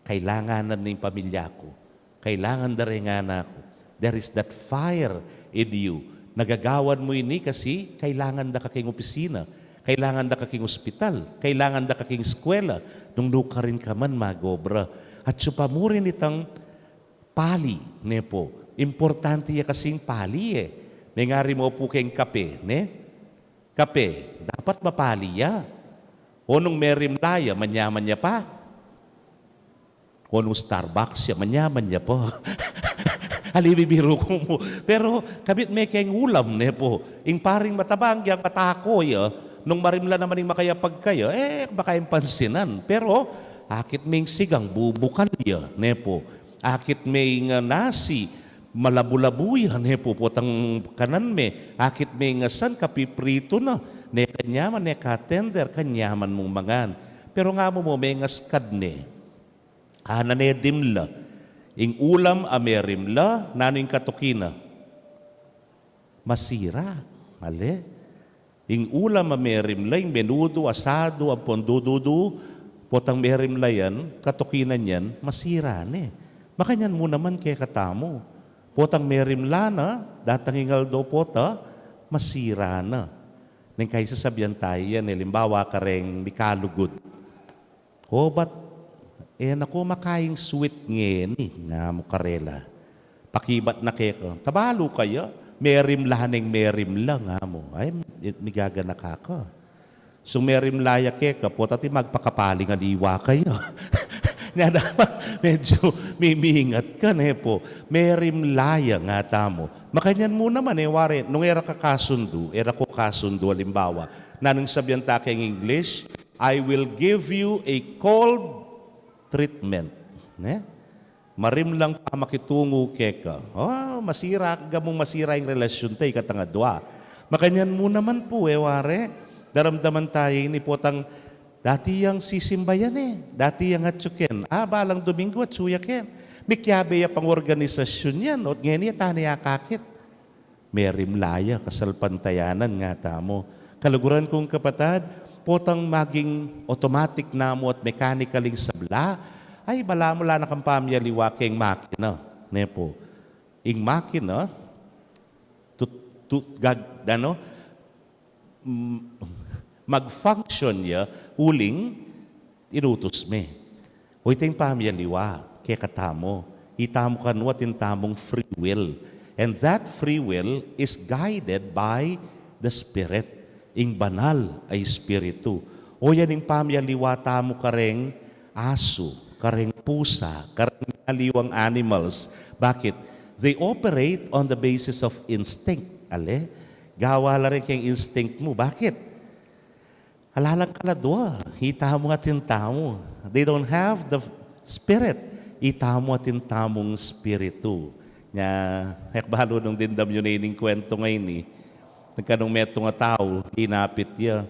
kailangan na ning pamilya ku. Kailangan da reng anak ku." There is that fire in you. Nagagawan mu ini kasi kailangan da ka king opisina, kailangan da ka king ospital, kailangan da ka king eskwela, nung nukarin ka man mag-obra. At atyu pa mu rin itang pali, ne pu. Importante ya kasing pali e. Mengari mu pu keng kape, ne? Kape, dapat mapali ya. O nung merimla ya, manyaman ya pa. O nung Starbucks ya, manyaman ya pa. Ali, bibiru ku mu. Pero kabit me keng ulam, ne pu. Ing paring mataba, agyang matako ya, nung marimla naman ing makayapag kaya, e, baka ing pansinan. Pero akit me ing sigang, bubukal ya, ne pu. Akit me ing, ah, nasi, malabu-labu ya, ne pu, potang kanan me. Akit me ing asan, kapipritu na. Ne kanyaman, ne ka-tender, kanyaman mung mangan. Pero nga mu mu, mengaskad ne. Ana ne dimla. Ing ulam a merimla, nanu ing katuki na? Masira. Ale? Ing ulam a merimla, ing menudo, asado, ampon dududu, potang merimla yan, katuki na niyan, masira ne. Makanyan mu naman kekatamu. Potang merimla na, datang ing aldo pota, masira na. Neng kay sasabian taya yan, alimbawa kareng mikalugud. "O, ba't e na ku makaing sweet ngeni?" nga mu karela. Pakibat na keka, "Tabalu kaya, merimla neng merimla," nga mu. Ay, migaganaka ka. Sung merimla ya keka, pota ti magpakapaling aliwa kaya. Nya dapat medyu mimingat ka, ne pu. Merimla ya, nga tamu. Makanyan mu naman e, wari, nung e ra ka kasundu, e ra ku kasundu, alimbawa, nanung sabian ta keng English, "I will give you a cold treatment." Ne? Marimlang pamakitungu keka. O, masira, gamu masira ing relasyun ta, ikatang adua. Makanyan mu naman pu, e wari, daramdaman taya ini potang dati yang sisimba yan e. Dati yang atyu ken. A, balang Domingo atyu ya ken. Mikiabe ya pang organisasyun yan, o ngeni ya tana ya akakit. Merimla ya, kasalpantayanan, ngatamu. Kaluguran kung kapatad, potang maging automatic na mu at mechanical ing sabla, ay, balamu la na kang pamyaliwa keng makina, ne pu. Ing makina, tut-, tut-, gag-, ano, mm, mag-function ya uling inutus me. O, iti ing pamyaliwa kekatamu, itamu kanu atin tamung free will. And that free will is guided by the Spirit, ing banal a Espiritu. O, yan ing pamyaliwa tamu kareng asu, kareng pusa, kareng aliwang animals. Bakit? They operate on the basis of instinct. Ale? Gawa la rin keng instinct mu. Bakit? Ala lang kaladwa, itamu atin tamu. They don't have the Spirit. Itamu atin tamung spiritu. Nya, e ku balu nung dimdam yu ne ining kwentu ngeni. Nung kanung metung a tau, linapit ya.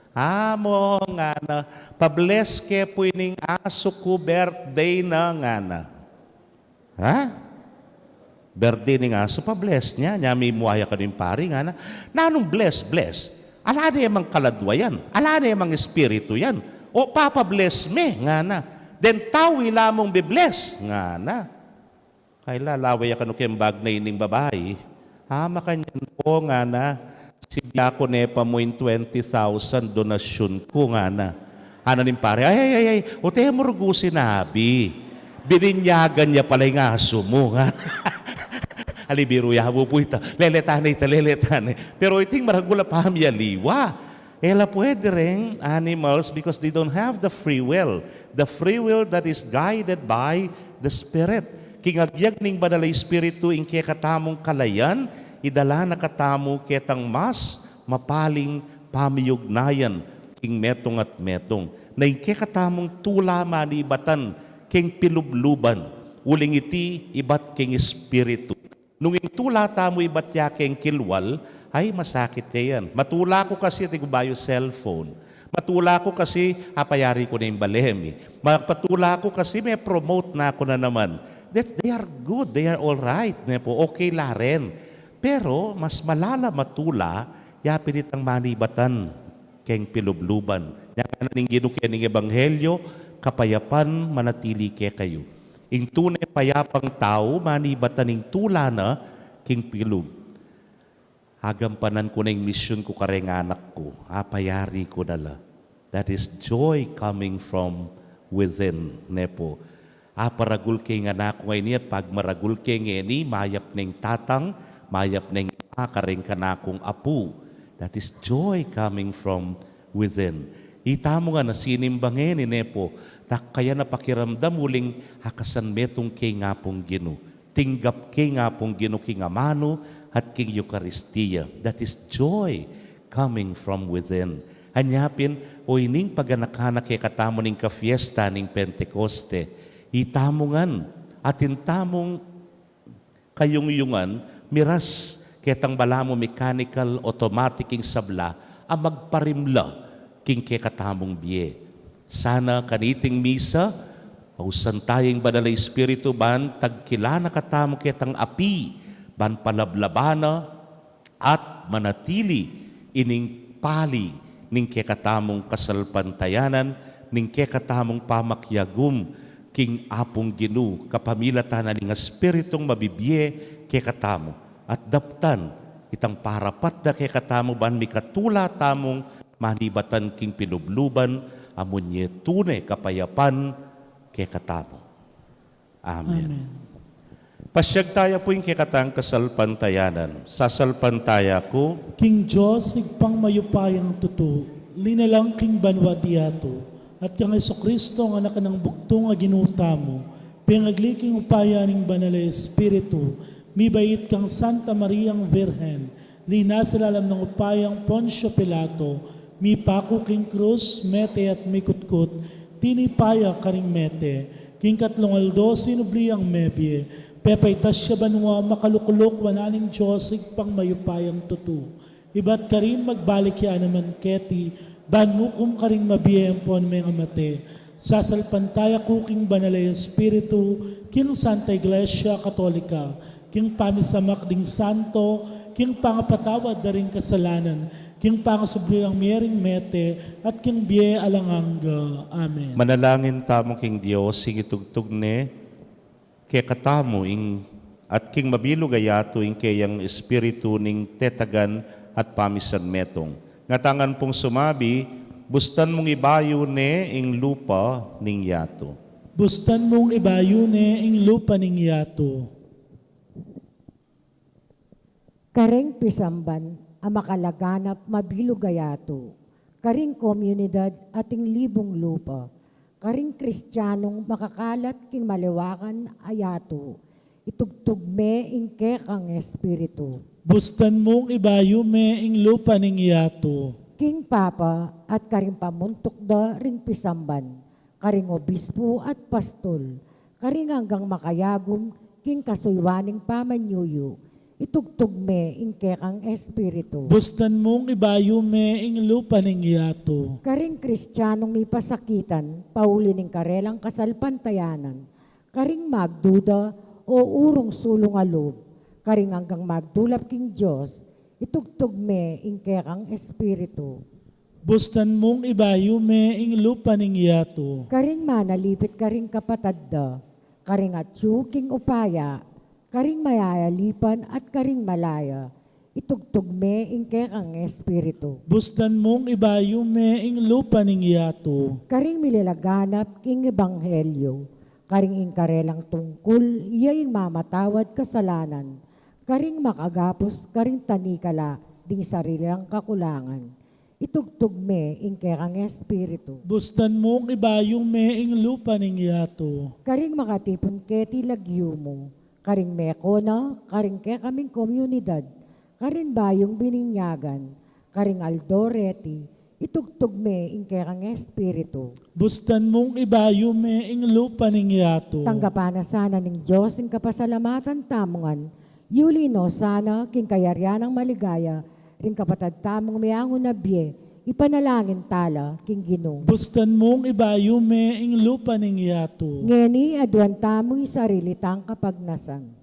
"Amo," ngana, "pa-bless ke pu ining asu ku, birthday na," ngana. Ha? Birthday ning asu, pa-bless ne. Nya mimua ya kanu ing pari, ngana, "Nanung bless, bless? Ala ne mang kaladwa yan. Ala ne mang espiritu yan. O, papa-bless me," ngana. "Deng tau ila mung bi-bless," ngana. Kaila, lawe ya kanu keng bag na ining babai. "A, makanyan pu," ngana. "Sibya ku ne pa mu ing twenty thousand donasyun ku," ngana. Ana ning pari, "Ay, ay, ay, ay, o, e mu rugu sinabi. Bininyagan ya pala ing asu mu," ngana. Ali, biru ya mu pu ita. Lele tana ita, lele tana. Pero iting maragul a pamyaliwa. E la pwede reng animals because they don't have the free will. The free will that is guided by the Spirit. King agyag ning Banal a Espiritu ing kekatamung kalayan, idala na katamu ketang mas mapaling pamiyugnayan king metung at metung. Na ing kekatamung tula manibatan keng pilubluban, uling iti ibat keng Espiritu. Nung ing tula tamu ibat ya keng kilwal, ay, masakit ya yan. Matula ku kasi, atin ku bayu cellphone. Matula ku kasi, apayari ku na ing bale mi. Mapatula ku kasi, me-promote na ku na naman. That's, they are good, they are all right, ne pu, okay la rin. Pero mas malalam a tula ya pin itang manibatan keng pilubluban. Nya ngana ning Ginu keng ebanghelyo, "Kapayapan manatili kekayu." Ing tune payapang tau, manibatan ing tula na king pilub. Agampanan ku na ing misyun ku kareng anak ku, apayari ku na la. That is joy coming from within, ne pu. Aparagul ke ing anak ku ngeni at pagmaragul ke ngeni, mayap neng tatang, mayap neng ina kareng kanakung apu. That is joy coming from within. Itamu ngan a sinimba ngeni, ne pu, dakaya na pakiramdam uling akasan metung ke ing Apung Ginu. Tinggap ke ing Apung Ginu king amanu at king Eukaristia. That is joy coming from within. Anya pin, o ining paganaka na kekatamu ning kafiesta ning Pentecoste, itamu ngan, atin tamung kayungyungan, miras ketang balamu mechanical, automatic ing sabla a magparimla king kekatamung bie. Sana kaniting misa, ausan taya ing Banal a Espiritu ban tagkilan na katamu ketang api, ban palablaban na at manatili ining pali ning kekatamung kasalpantayanan, ning kekatamung pamakiagum king Apung Ginu, kapamilatan na ning Espiritung mabibie kekatamu, at daptan itang parapat da kekatamu ban mikatula tamung manibatan king pilubluban, a munye tune kapayapan kekatamu. Amen. Amen. Pasiag taya pu ing kekatang kasalpantayanan. Sasalpantaya ku king Dios, Ibpang mayupayang tutu, linalang king banua at yatu, at kang Jesucristo, a Anak nang bugtung a Ginu tamu, pengagli king upaya ning Banal a Espiritu, mibait kang Santa Mariang Virgen, linasa lalam nang upayang Poncio Pilato, mipaku king krus, mete at mikutkut, tinipa ya karing mete, king katlung aldo sinubli yang mebie, pepaitas ya banua, makalukluk wanan ning Dios Ibpang mayupayang tutu. Ibat karin magbalik ya naman keti, ban mukum karing mabie ampon mengamate. Sasalpantaya ku king Banal a Espiritu, king Santa Iglesia Katolika, king pamisamak ding santo, king pangapatawad da ring kasalanan, king pangasubli rang mie ring mete, at king bie alang angga. Amen. Manalangin tamu king Dios, ing itugtug ne kekatamu ing, at king mabilug a yatu ing keyang espiritu ning tetagan at pamisan metung. Ngatanan pung sumabi, bustan mung ibayu ne ing lupa ning yatu. Bustan mung ibayu ne ing lupa ning yatu. Karing pisamban a makalaganap mabilug a yatu, karing komunidad ating libung lupa, karing Kristianung makakalat king maliwakan a yatu, itugtug me ing kekang espiritu. Bustan mung ibayu me ing lupa ning yatu. King Papa at karing pamuntuk da ring pisamban, karing obispu at pastul, karing anggang makayagum king kasuyuan ning pamanyuyu, itugtug me ing kekang espiritu. Bustan mung ibayu me ing lupa ning yatu. Karing Kristianung mipasakitan pauli ning karelang kasalpantayanan, karing magduda o urung sulung a lub, karing anggang magdulap king Dios, itugtug me ing kekang espiritu. Bustan mung ibayu me ing lupa ning yatu. Karing manalipit karing kapatad da, karing atyu king upaya, karing mayayalipan at karing malaya, itugtug me ing kekang espiritu. Bustan mung ibayu me ing lupa ning yatu. Karing mililaganap king ebanghelyo, karing ing karelang tungkul ya ing mamatawad kasalanan, karing makagapus karing tanikala ding sarili lang kakulangan, itugtug me ing kekang espiritu. Bustan mung ibayu me ing lupa ning yatu. Karing makatipun keti lagyu mu, karing meko na, karing kekaming komunidad, karing bayung bininyagan, karing aldo reti, itugtug me ing kekang espiritu. Bustan mung ibayu me ing lupa ning yatu. Tanggapan na sana ning Dios ing kapasalamatan tamu ngan, yuli no sana king kayarian nang maligaya ring kapatad tamung meangu na bie, ipanalangin tala king Ginu. Bustan mung ibayu me ing lupa ning yatu. Ngeni aduan tamu ing sarili tang kapagnasan.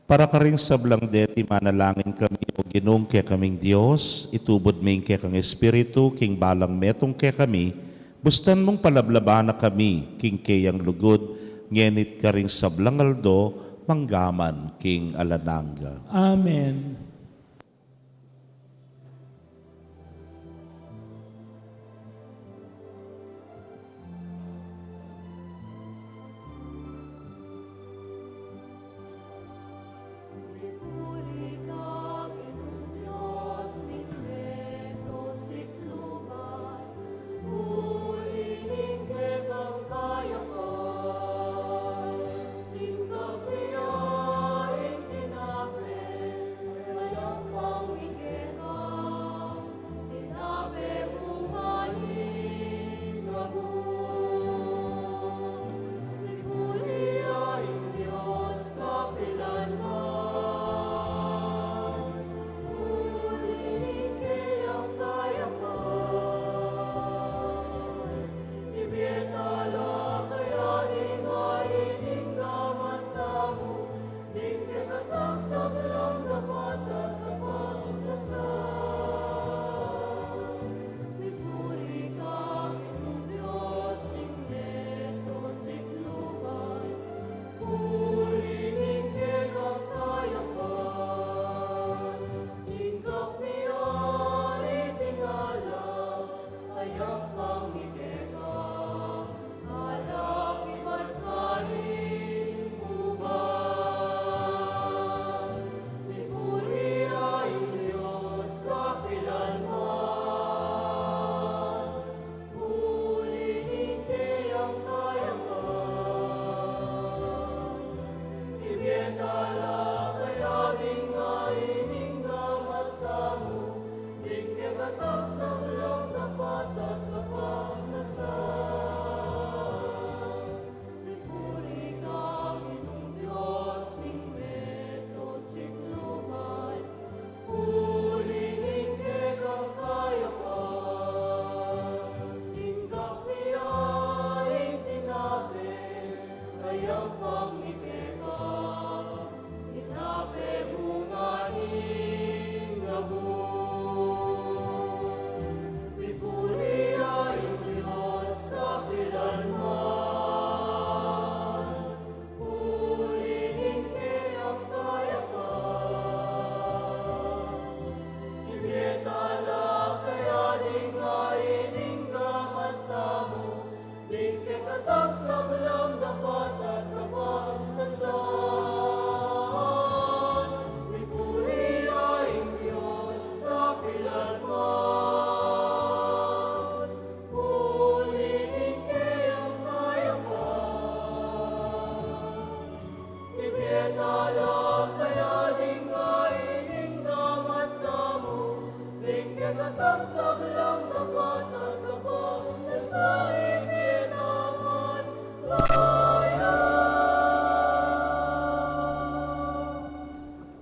Para karing sablang deti manalangin kami, O Ginung kekaming Dios, itubud me ing kekang Espiritu king balang metung kekami, bustan mung palablaban na kami king keyang lugud, ngeni't karing sablang aldo, manggaman king alang angga. Amen.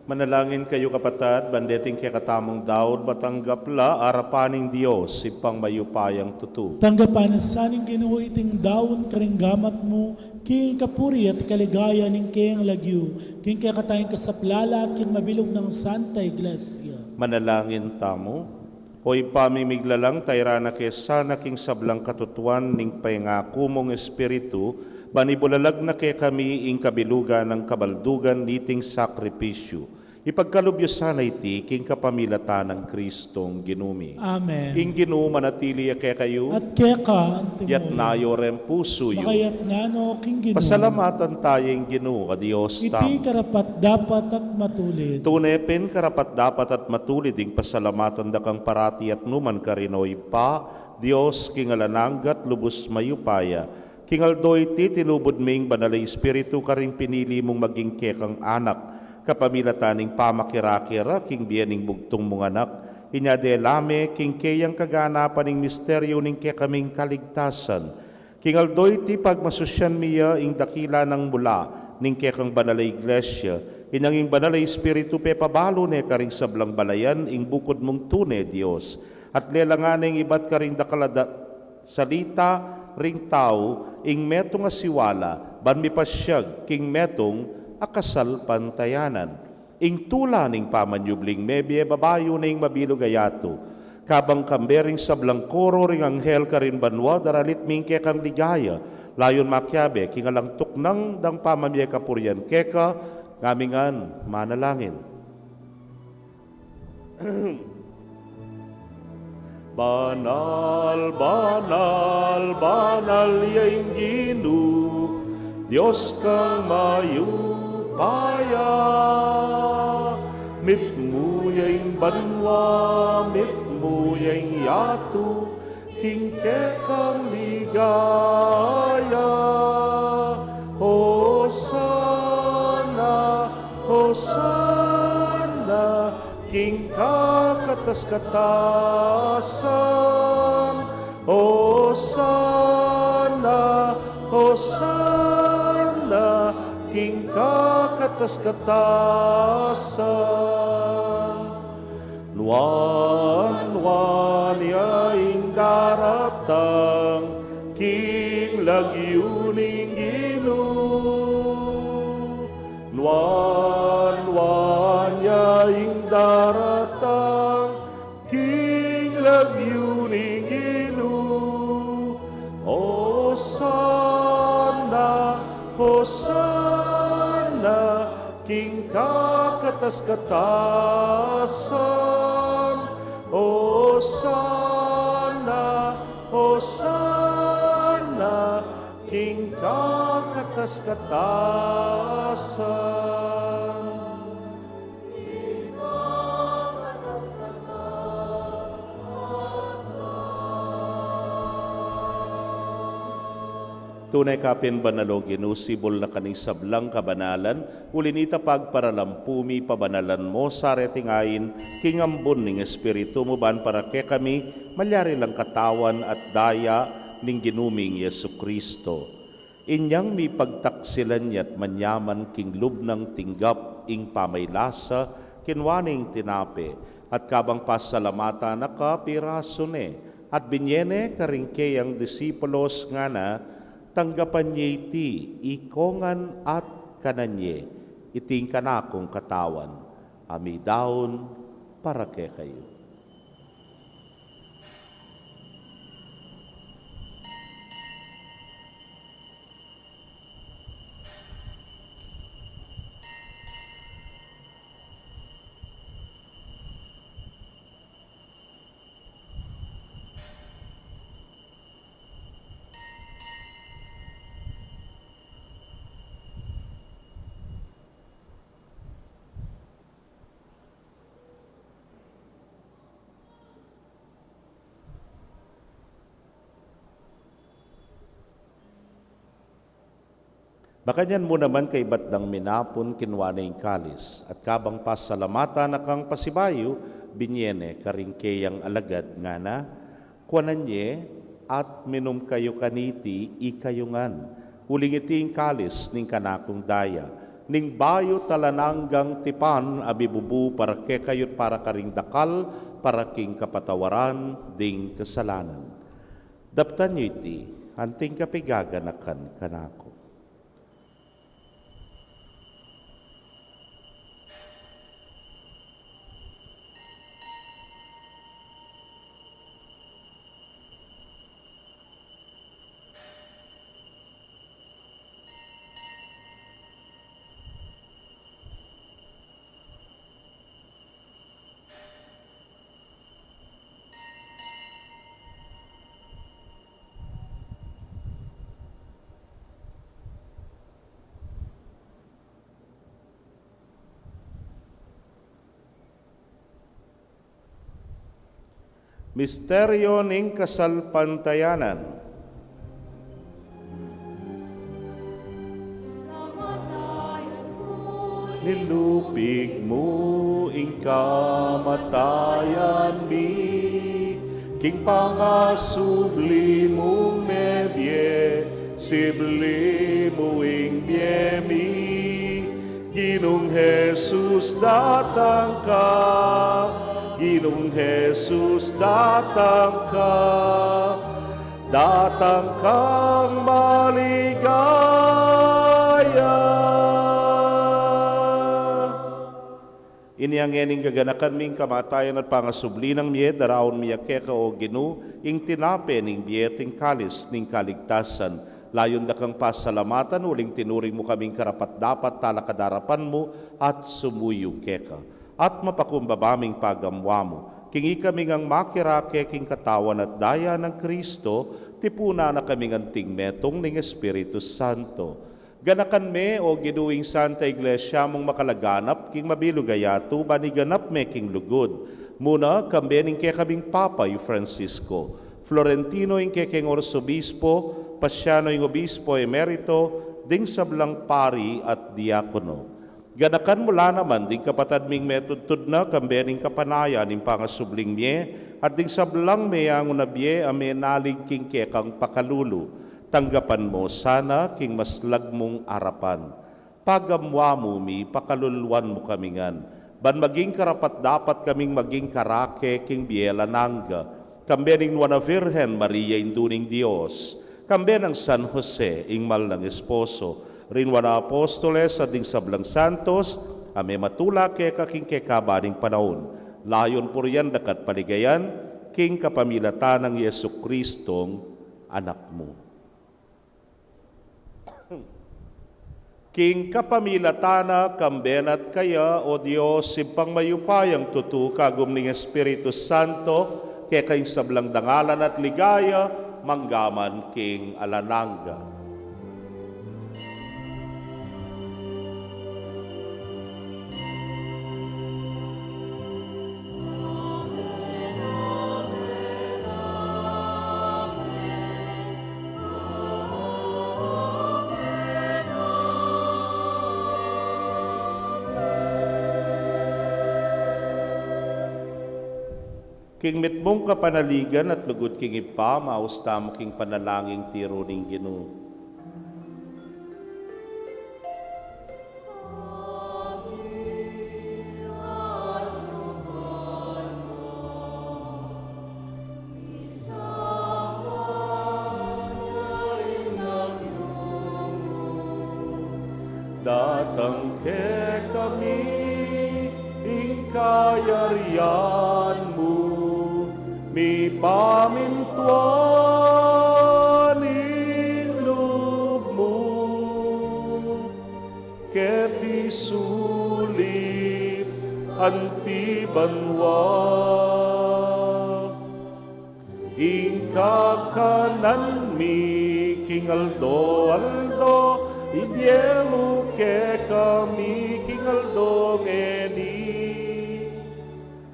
Manalangin kayu, kapatad, ban deting kekatamung daun matanggap la arapan ning Dios, Ibpang mayupayang tutu. Tanggapan na sa ning Ginu iting daun karing gamat mu, king kapurian at kaligayan ning keyang lagyu, king kekatang kasaplalan at king mabilug nang Santa Iglesia. Manalangin tamu. O Ibpa ming miglalang, tairan na ke sana king sablang katutuan ning pengaku mung Espiritu, ban ibulalag na kekami ing kabilugan nang kabaldugan niting sakripisyu. Ipagkalub yu sana iti king kapamilatan nang Kristong Ginu mi. Amen. Ing Ginu manatili ya kekayu. At keka antimu rin. Iyatas yu ring pusu yu. Makayatas no king Ginu. Pasalamatan taya ing Ginu a Dios tamu. Iti karapat-dapat at matulid. Tune pin karapat-dapat at matulid ing pasalamatan da kang parati at nukarin man, O Ibpa, Dios king alang angga at lubus mayupaya. King aldo iti tinubud ming Banal a Espiritu karing pinili mung maging kekang anak, kapamilatan ning pamakirake ra king bie ning bugtung mung Anak, inya dela me king keyang kaganapan ing misteryu ning kekaming kaligtasan. King aldo iti pagmasusyan mi ya ing dakila nang mula ning kekang Banal a Iglesia, inyang ing Banal a Espiritu pepabalu ne karing sablang balayan ing bukud mung tune Dios, at lelangan neng ibat karing dakal a da- salita ring tau ing metung a siwala, ban mipasyag king metung a kasalpantayanan. Ing tula ning pamanyubling mebie babayu ne ing mabilug a yatu. Kabang kambe ring sablang koro ring anghel karin banua, daralit mi ing kekang ligaya, layun makiabe king alang tuknang dang pamamie kapurian keka, ngamingan manalangin. Banal, banal, banal ya ing Ginu, Dios kang mayupaya. Mitmu ya ing banua, mitmu ya ing yatu, king kekang ligaya. Hosana, Hosana, king kakatas-katasan. Hosana, Hosana, king kakatas-katasan. Nuan, nuan ya ing daratang king lagyu ning Ginu. Nuan, nuan ya ing daratang king lagyu ning Ginu. Hosana, Hosana, king kakatas-katasan. Hosana, Hosana, king kakatas-katasan. Tune ka pin banal, O Ginu, sibul na ka ning sablang kabanalan, uli na nita pagparalampu mi pabanalan mo sa reting ain king ambun ning Espiritu mu, ban para kekami malyari lang katawan at daya ning Ginu ming Jesu Kristo. Inyang mipagtaksilan ya't manyaman king lub nang tinggap ing pamaylasa, kinua ne ing tinape, at kabang pasalamatan na ka, pirasu ne, at binye ne karing keyang disipulos, ngana: Tanggapan ye iti ikongan at kanan ye, iti ing kanakung katawan, a midaun para kekayu. Makanyan mu naman, kaybat dang minapun, kinua ne ing kalis, at kabang pasalamatan na kang pasibayu, Binie ne karing keyang alagad, ngana, kuanan ye, at minum kayu kaniti ikayu ngan, uling iti ing kalis ning kanakung daya, ning bayu at alang anggang tipan a mibubu para kekayu't para karing dakal, para king kapatawaran ding kasalanan. Daptan yu iti, anting kapigaganakan kanaku. Misteryo ning kasalpantayanan. Linupig mu ing kamatayan mi, king pangasubli mung mebie, sibli mu ing bie mi. Ginung Jesus, datang ka. Ginung Jesus, datang ka. Datang kang maligaya. Inya ngening gaganakan mi ing kamatayan at pangasubli nang mie, daraun mi keka, o Ginu, ing tinape ning bie at ing kalis ning kaligtasan. Layun da kang pasalamatan uling tinuring mu kaming karapat-dapat talakad king arapan mu at sumuyu keka. At mapakumbaba ming pagamuan mu, king ikami ngang makirake king katawan at daya nang Kristo, tipunan na kaming anting metung ning Espiritu Santo. Ganakan me, o Ginu, ing Santa Iglesia mung makalaganap king mabilug a yatu, ban iganap me king lugud. Muna, kambe ning kekaming Papa i Francisco, Florentino ing kekeng Arsobispo, Pasiano ing Obispo Emerito, ding sablang pari at diakono. Ganakan mu la naman ding kapatad ming metudtud na, kambe ning kapanayan ning pangasubling mie, at ding sablang meangu na bie a menalig king kekang pakalulu. Tanggapan mu sana king maslag mung arapan. Pagamuan mu mi, pakaluluan mu kami ngan, ban maging karapat-dapat kaming maging karake king bie alang angga, kambe ning Nuan a Virgen Maria, Indu ning Dios, kambe nang San Jose, ing mal nang esposo, ring Nuan a Apostoles, at ding sablang santos a mematula keka king kekaban ning panaun, layun purian da ka at paligayan, king kapamilatan nang Jesucristong Anak mu. King kapamilatan na, kambe na at kaya, o Dios, Ibpang mayupayang tutu, kagum ning Espiritu Santo, keka ing sablang dangalan at ligaya, mangga man king alang angga. King mitmung kapanaligan at lugud king Ibpa, maus tamu king panalangin tiru ning Ginu. Datang kekami ing kayarian mu, mipamintuan ing lub mu, keti sulip anti banua. Ing kakanan mi king aldo-aldo, ibie mu kekami king aldo ngeni.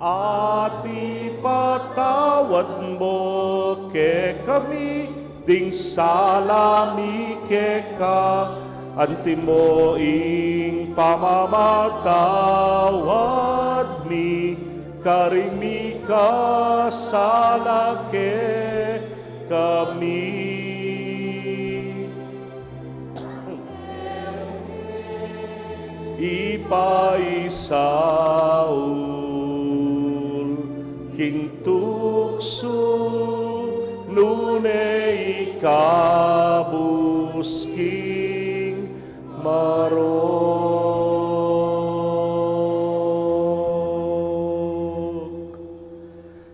At ipatawad mu kekami ding sala mi keka, antimo ing pamamatawad mi Karing mikasala kekami, ipaisaul king tuksu, nune ikabus king marok.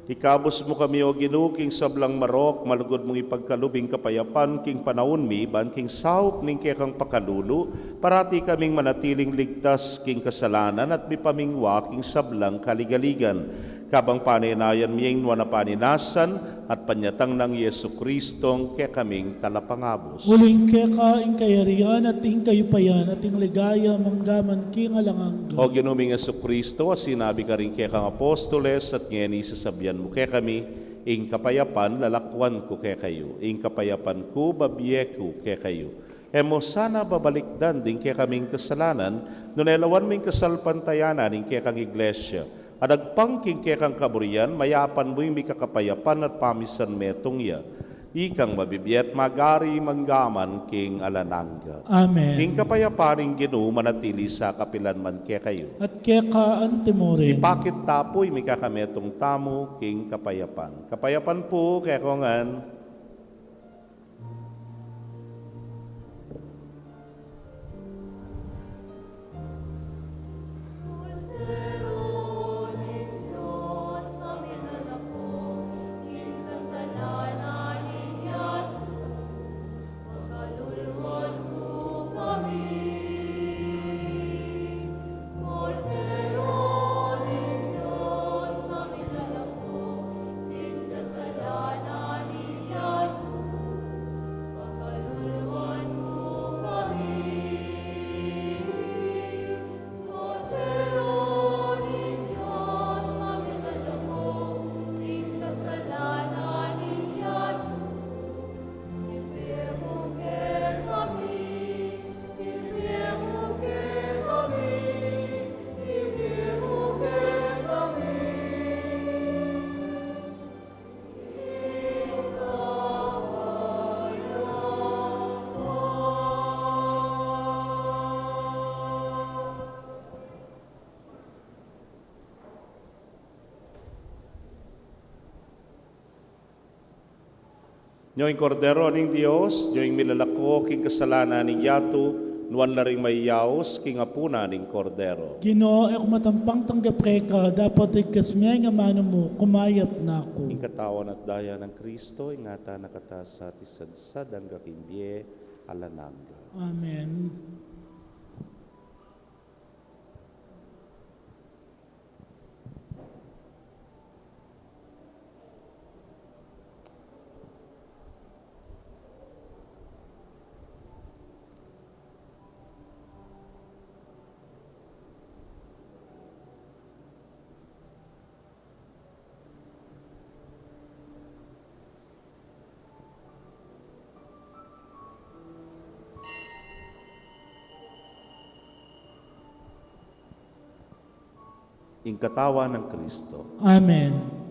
Ikabus mu kami, O Ginu, king sablang marok, malugud mung ipagkalub ing kapayapan king panaun mi, ban king saup ning kekang pakalulu, parati kaming manatiling ligtas king kasalanan at mipamingwa king sablang kaligaligan. Kabang panenayan mi ing nuan a paninasan at panyatang nang Jesu Kristong kekaming Talapangabus. Uling keka ing kayarian at ing kayupayan at ing ligaya manggaman king alang angga. O Ginu ming Jesu Kristo, a sinabi karing kekang apostoles at ngeni sasabian mu kekami, ing kapayapan lalakwan ku kekayu, ing kapayapan ku babie ku kekayu. E mu sana babalikdan ding kekaming kasalanan, nune lawan mu ing kasalpantayanan ning kekang Iglesia. At agpang king kekang kaburian, mayapan mu ing mikakapayapan at pamisan metung ya. Ikang mabibie at magari manggaman king alang angga. Amen. Ing kapayapan ning Ginu manatili sa kapilan man kekayu. At keka antimurin. Ipakit ta pu ing mikakametung tamu king kapayapan. Kapayapan pu kekongan. Nyo ing Kordero ning Dios, nyo ing milalako king kasalanan ning yatu, nuan la ring mayaus king apunan ning Kordero. Ginu, e ku matampang tanggap keka, dapot igkas me ing amanu mu, kumayap na ku. Ing katawan at daya nang Kristo, ingatan na kata sa at isagsad angga king bie alang angga. Amen. Ing katawan nang Kristo. Amen.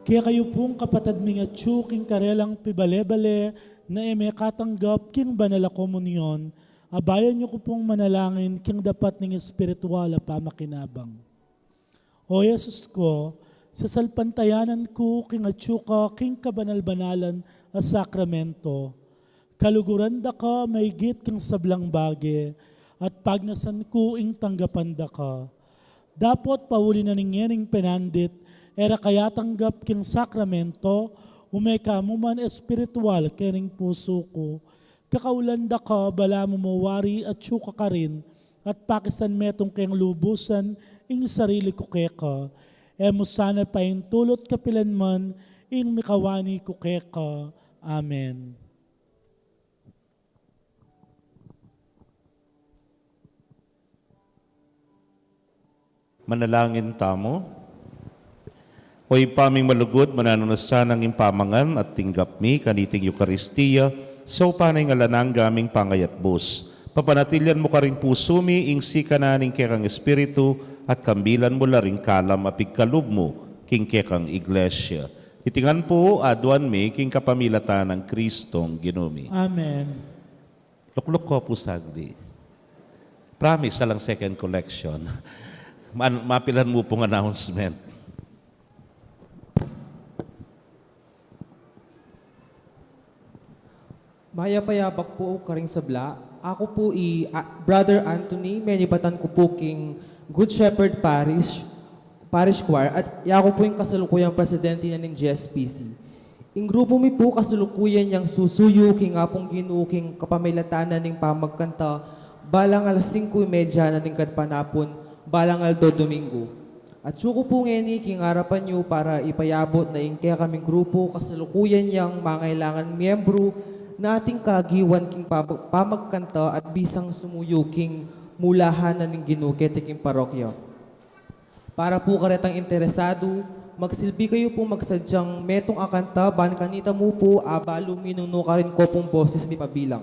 Kekayu pung kapatad ming atyu king karelang pibale-bale na e mekatanggap king banal a komunyon, abayan yu ku pung manalangin king dapat ning espiritual a pamakinabang. O Jesus ku, sasalpantayanan ku king atyu ka king kabanal-banalan a sakramento, kaluguran da ka maigit king sablang bage, at pagnasan ku ing tanggapan da ka. Dapot pauli na ning ngening penandit, e ra ka yatanggap king sakramento, ume ka mu man espiritual kening pusu ku. Kakaulan da ka, balamu mo wari atyu ka karin, at pakisan metung keng lubusan ing sarili ku keka. E mu sana paintulut kapilan man ing mikawani ku keka. Amen. Manalangin tamu. O Ibpa ming malugud, mananu na sanang ing pamangan at tinggap mi kaniting Eukaristia, saupan na ing alang angga ming pangayatbus. Papanatilian mu karing pusu mi ing sikanan ning kekang Espiritu at kambilan mu la ring kalam a pigkalub mu king kekang Iglesia. Iti ngan pu aduan mi king kapamilatan nang Kristong Ginu mi. Amen. Lukluk ko pu sagli. Promise, alang second collection. Man, mapilan mu pung announcement. Mayap a yabak pu karing sabla. Aku pu i, a, Brother Anthony, menibatan ku pu king Good Shepherd Parish, Parish Choir, at yaku pu ing kasalukuyang presidente na ning G S P C. Ing grupu mi pu kasalukuyan yang susuyu king Apung Ginu king kapamilatan na ning pamagkanta, balang alas singko y media na ning kadpanapun, balang aldo Domingo. Atyu ku pu ngeni king arapan yu para ipayabut na ing kekaming grupu kasalukuyan yang mangailangan miyembru na ating kagiwan king pamag-, pamagkanta at bisang sumuyu king mulahan na ning Ginu keti king parokya. Para pu karetang interesadu, magsilbi kayu pu magsadyang metung a kanta ban kanita mu pu abalu mi nung nukarin ko pung boses mi pabilang.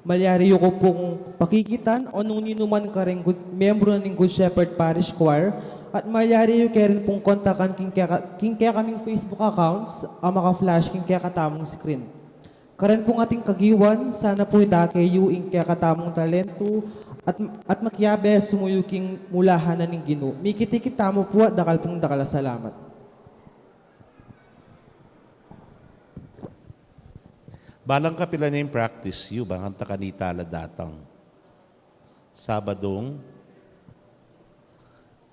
Malyari yu ku pung pakikitan o nung ninuman karing good, miyembru na ning Good Shepherd Parish Choir, at malyari yu ke rin pung kontakan king keka-, king kekaming Facebook accounts a maka-flash king kekatamung screen. Karin pung ating kagiwan, sana pu idake yu ing kekatamung talentu at, at makiabe sumuyu king mulahan na ning Ginu. Mikit-ikit tamu pu at dakal pung dakal a salamat. Balang kapilan ya ing practice yu, bang kanita la datang. Sabadung,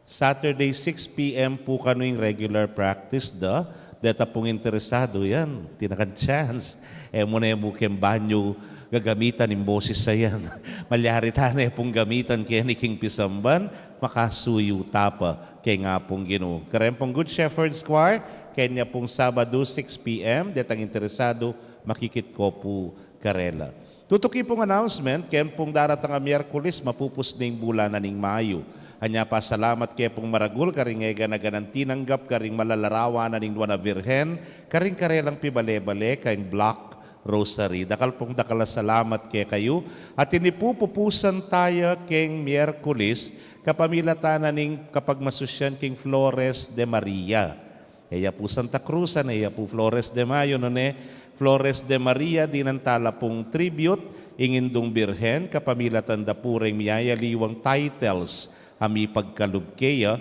Saturday, six P M pu kanu ing regular practice da. Deta pung interesadu yan, tinakan chance. E mu ne mu keng banyu gagamitan ing boses a yan. Malyari ta ne pung gamitan keni king pisamban, makasuyu ta pa keng Apung Ginu. Karen pung Good Shepherd's Choir, kenya pung Sabadu, six P M, detang interesadu, makikit ko pu karela. Tutuki pung announcement, ken pung daratang a Miyerkules, mapupus ne ing bulan na ning Mayu. Anya pa, salamat ke pung maragul karing eganaganang tinanggap karing malalarawan na ning Nuan a Virgen, karing karelang pibale-bale, karing Block Rosary. Dakal pung dakal a salamat kekayu, at ini pu pupusan taya keng Miyerkules, kapamilatan na ning kapagmasusyan keng Flores de Maria. E ya pu Santa Cruz, e ya pu Flores de Mayo, nune Flores de Maria, dinan tala pung tribute ing Indung Birhen, kapamilatan da pu reng miyayaliwang titles a mipagkalub keya.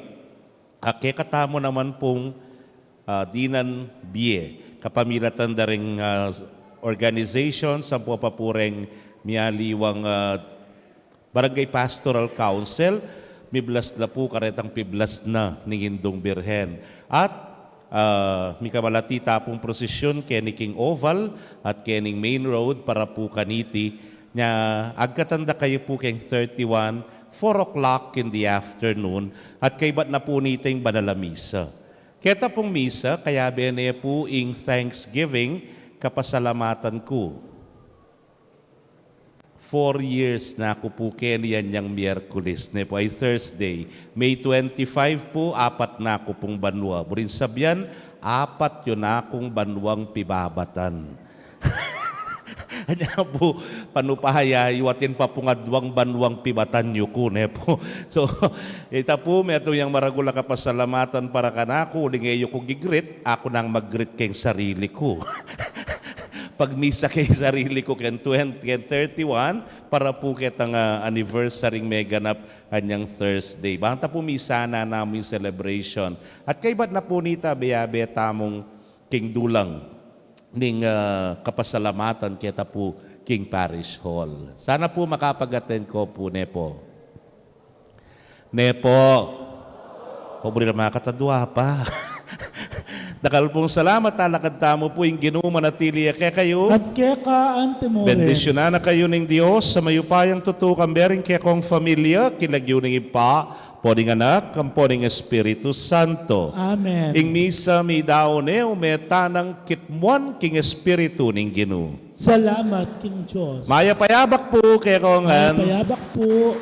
A kekatamu naman pung, ah, dinan bie, kapamilatan da reng, ah, organization, sampu pa pu reng miyaliwang, ah, Barangay Pastoral Council, miblas la pu karetang piblas na ning Indung Birhen. At, ah, mikamalati ta pung prosesyon keni king Oval at kening Main Road para pu kaniti, nya agkatan da kayu pu keng thirty-one, four o'clock in the afternoon, at kaybat na pu nita ing banal a misa. Keta pung misa, kayabe ne pu ing Thanksgiving, kapasalamatan ku. Four years na ku pu keni, inyang Miyerkules, ne pu ay Thursday, May twenty-five pu, apat na ku pung banua. Buring sabian, apat yu na kung banuang pibabatan. Kanya pu, panupaya yu atin pa pung aduang banuang pibatan yu ku, ne pu. So, ita pu, metung yang maragul a kapasalamatan para kanaku, uling e yu ku gi-greet, aku nang mag-greet keng sarili ku. Pagmisa keng sarili ku keng twenty, keng thirty-one, para pu ketang, ah, anniversary ing meganap kanyang Thursday. Bang ta pu misanan na mu ing celebration. At kaybat na pu nita, abe-abe tamung king dulang ning, ah, kapasalamatan keta pu king parish hall. Sana pu makapag-attend ko pu, ne pu. Ne pu. Pobre na makatadua pa. Dakal pung salamat, talakad tamu pu, ing Ginu manatili ya kekayu. At keka antimurin. Bendisyunan na kayu ning Dios a mayupayang tutu, kambe ring kekong familia, king lagyu ning Ibpa, ampo ning Anak, ampo ning Espiritu Santo. Amen. Ing misa midaun ne, ume tanang kitmuan king Espiritu ning Ginu. Salamat king Dios. Mayap a yabak pu kekongan. Mayap a yabak pu.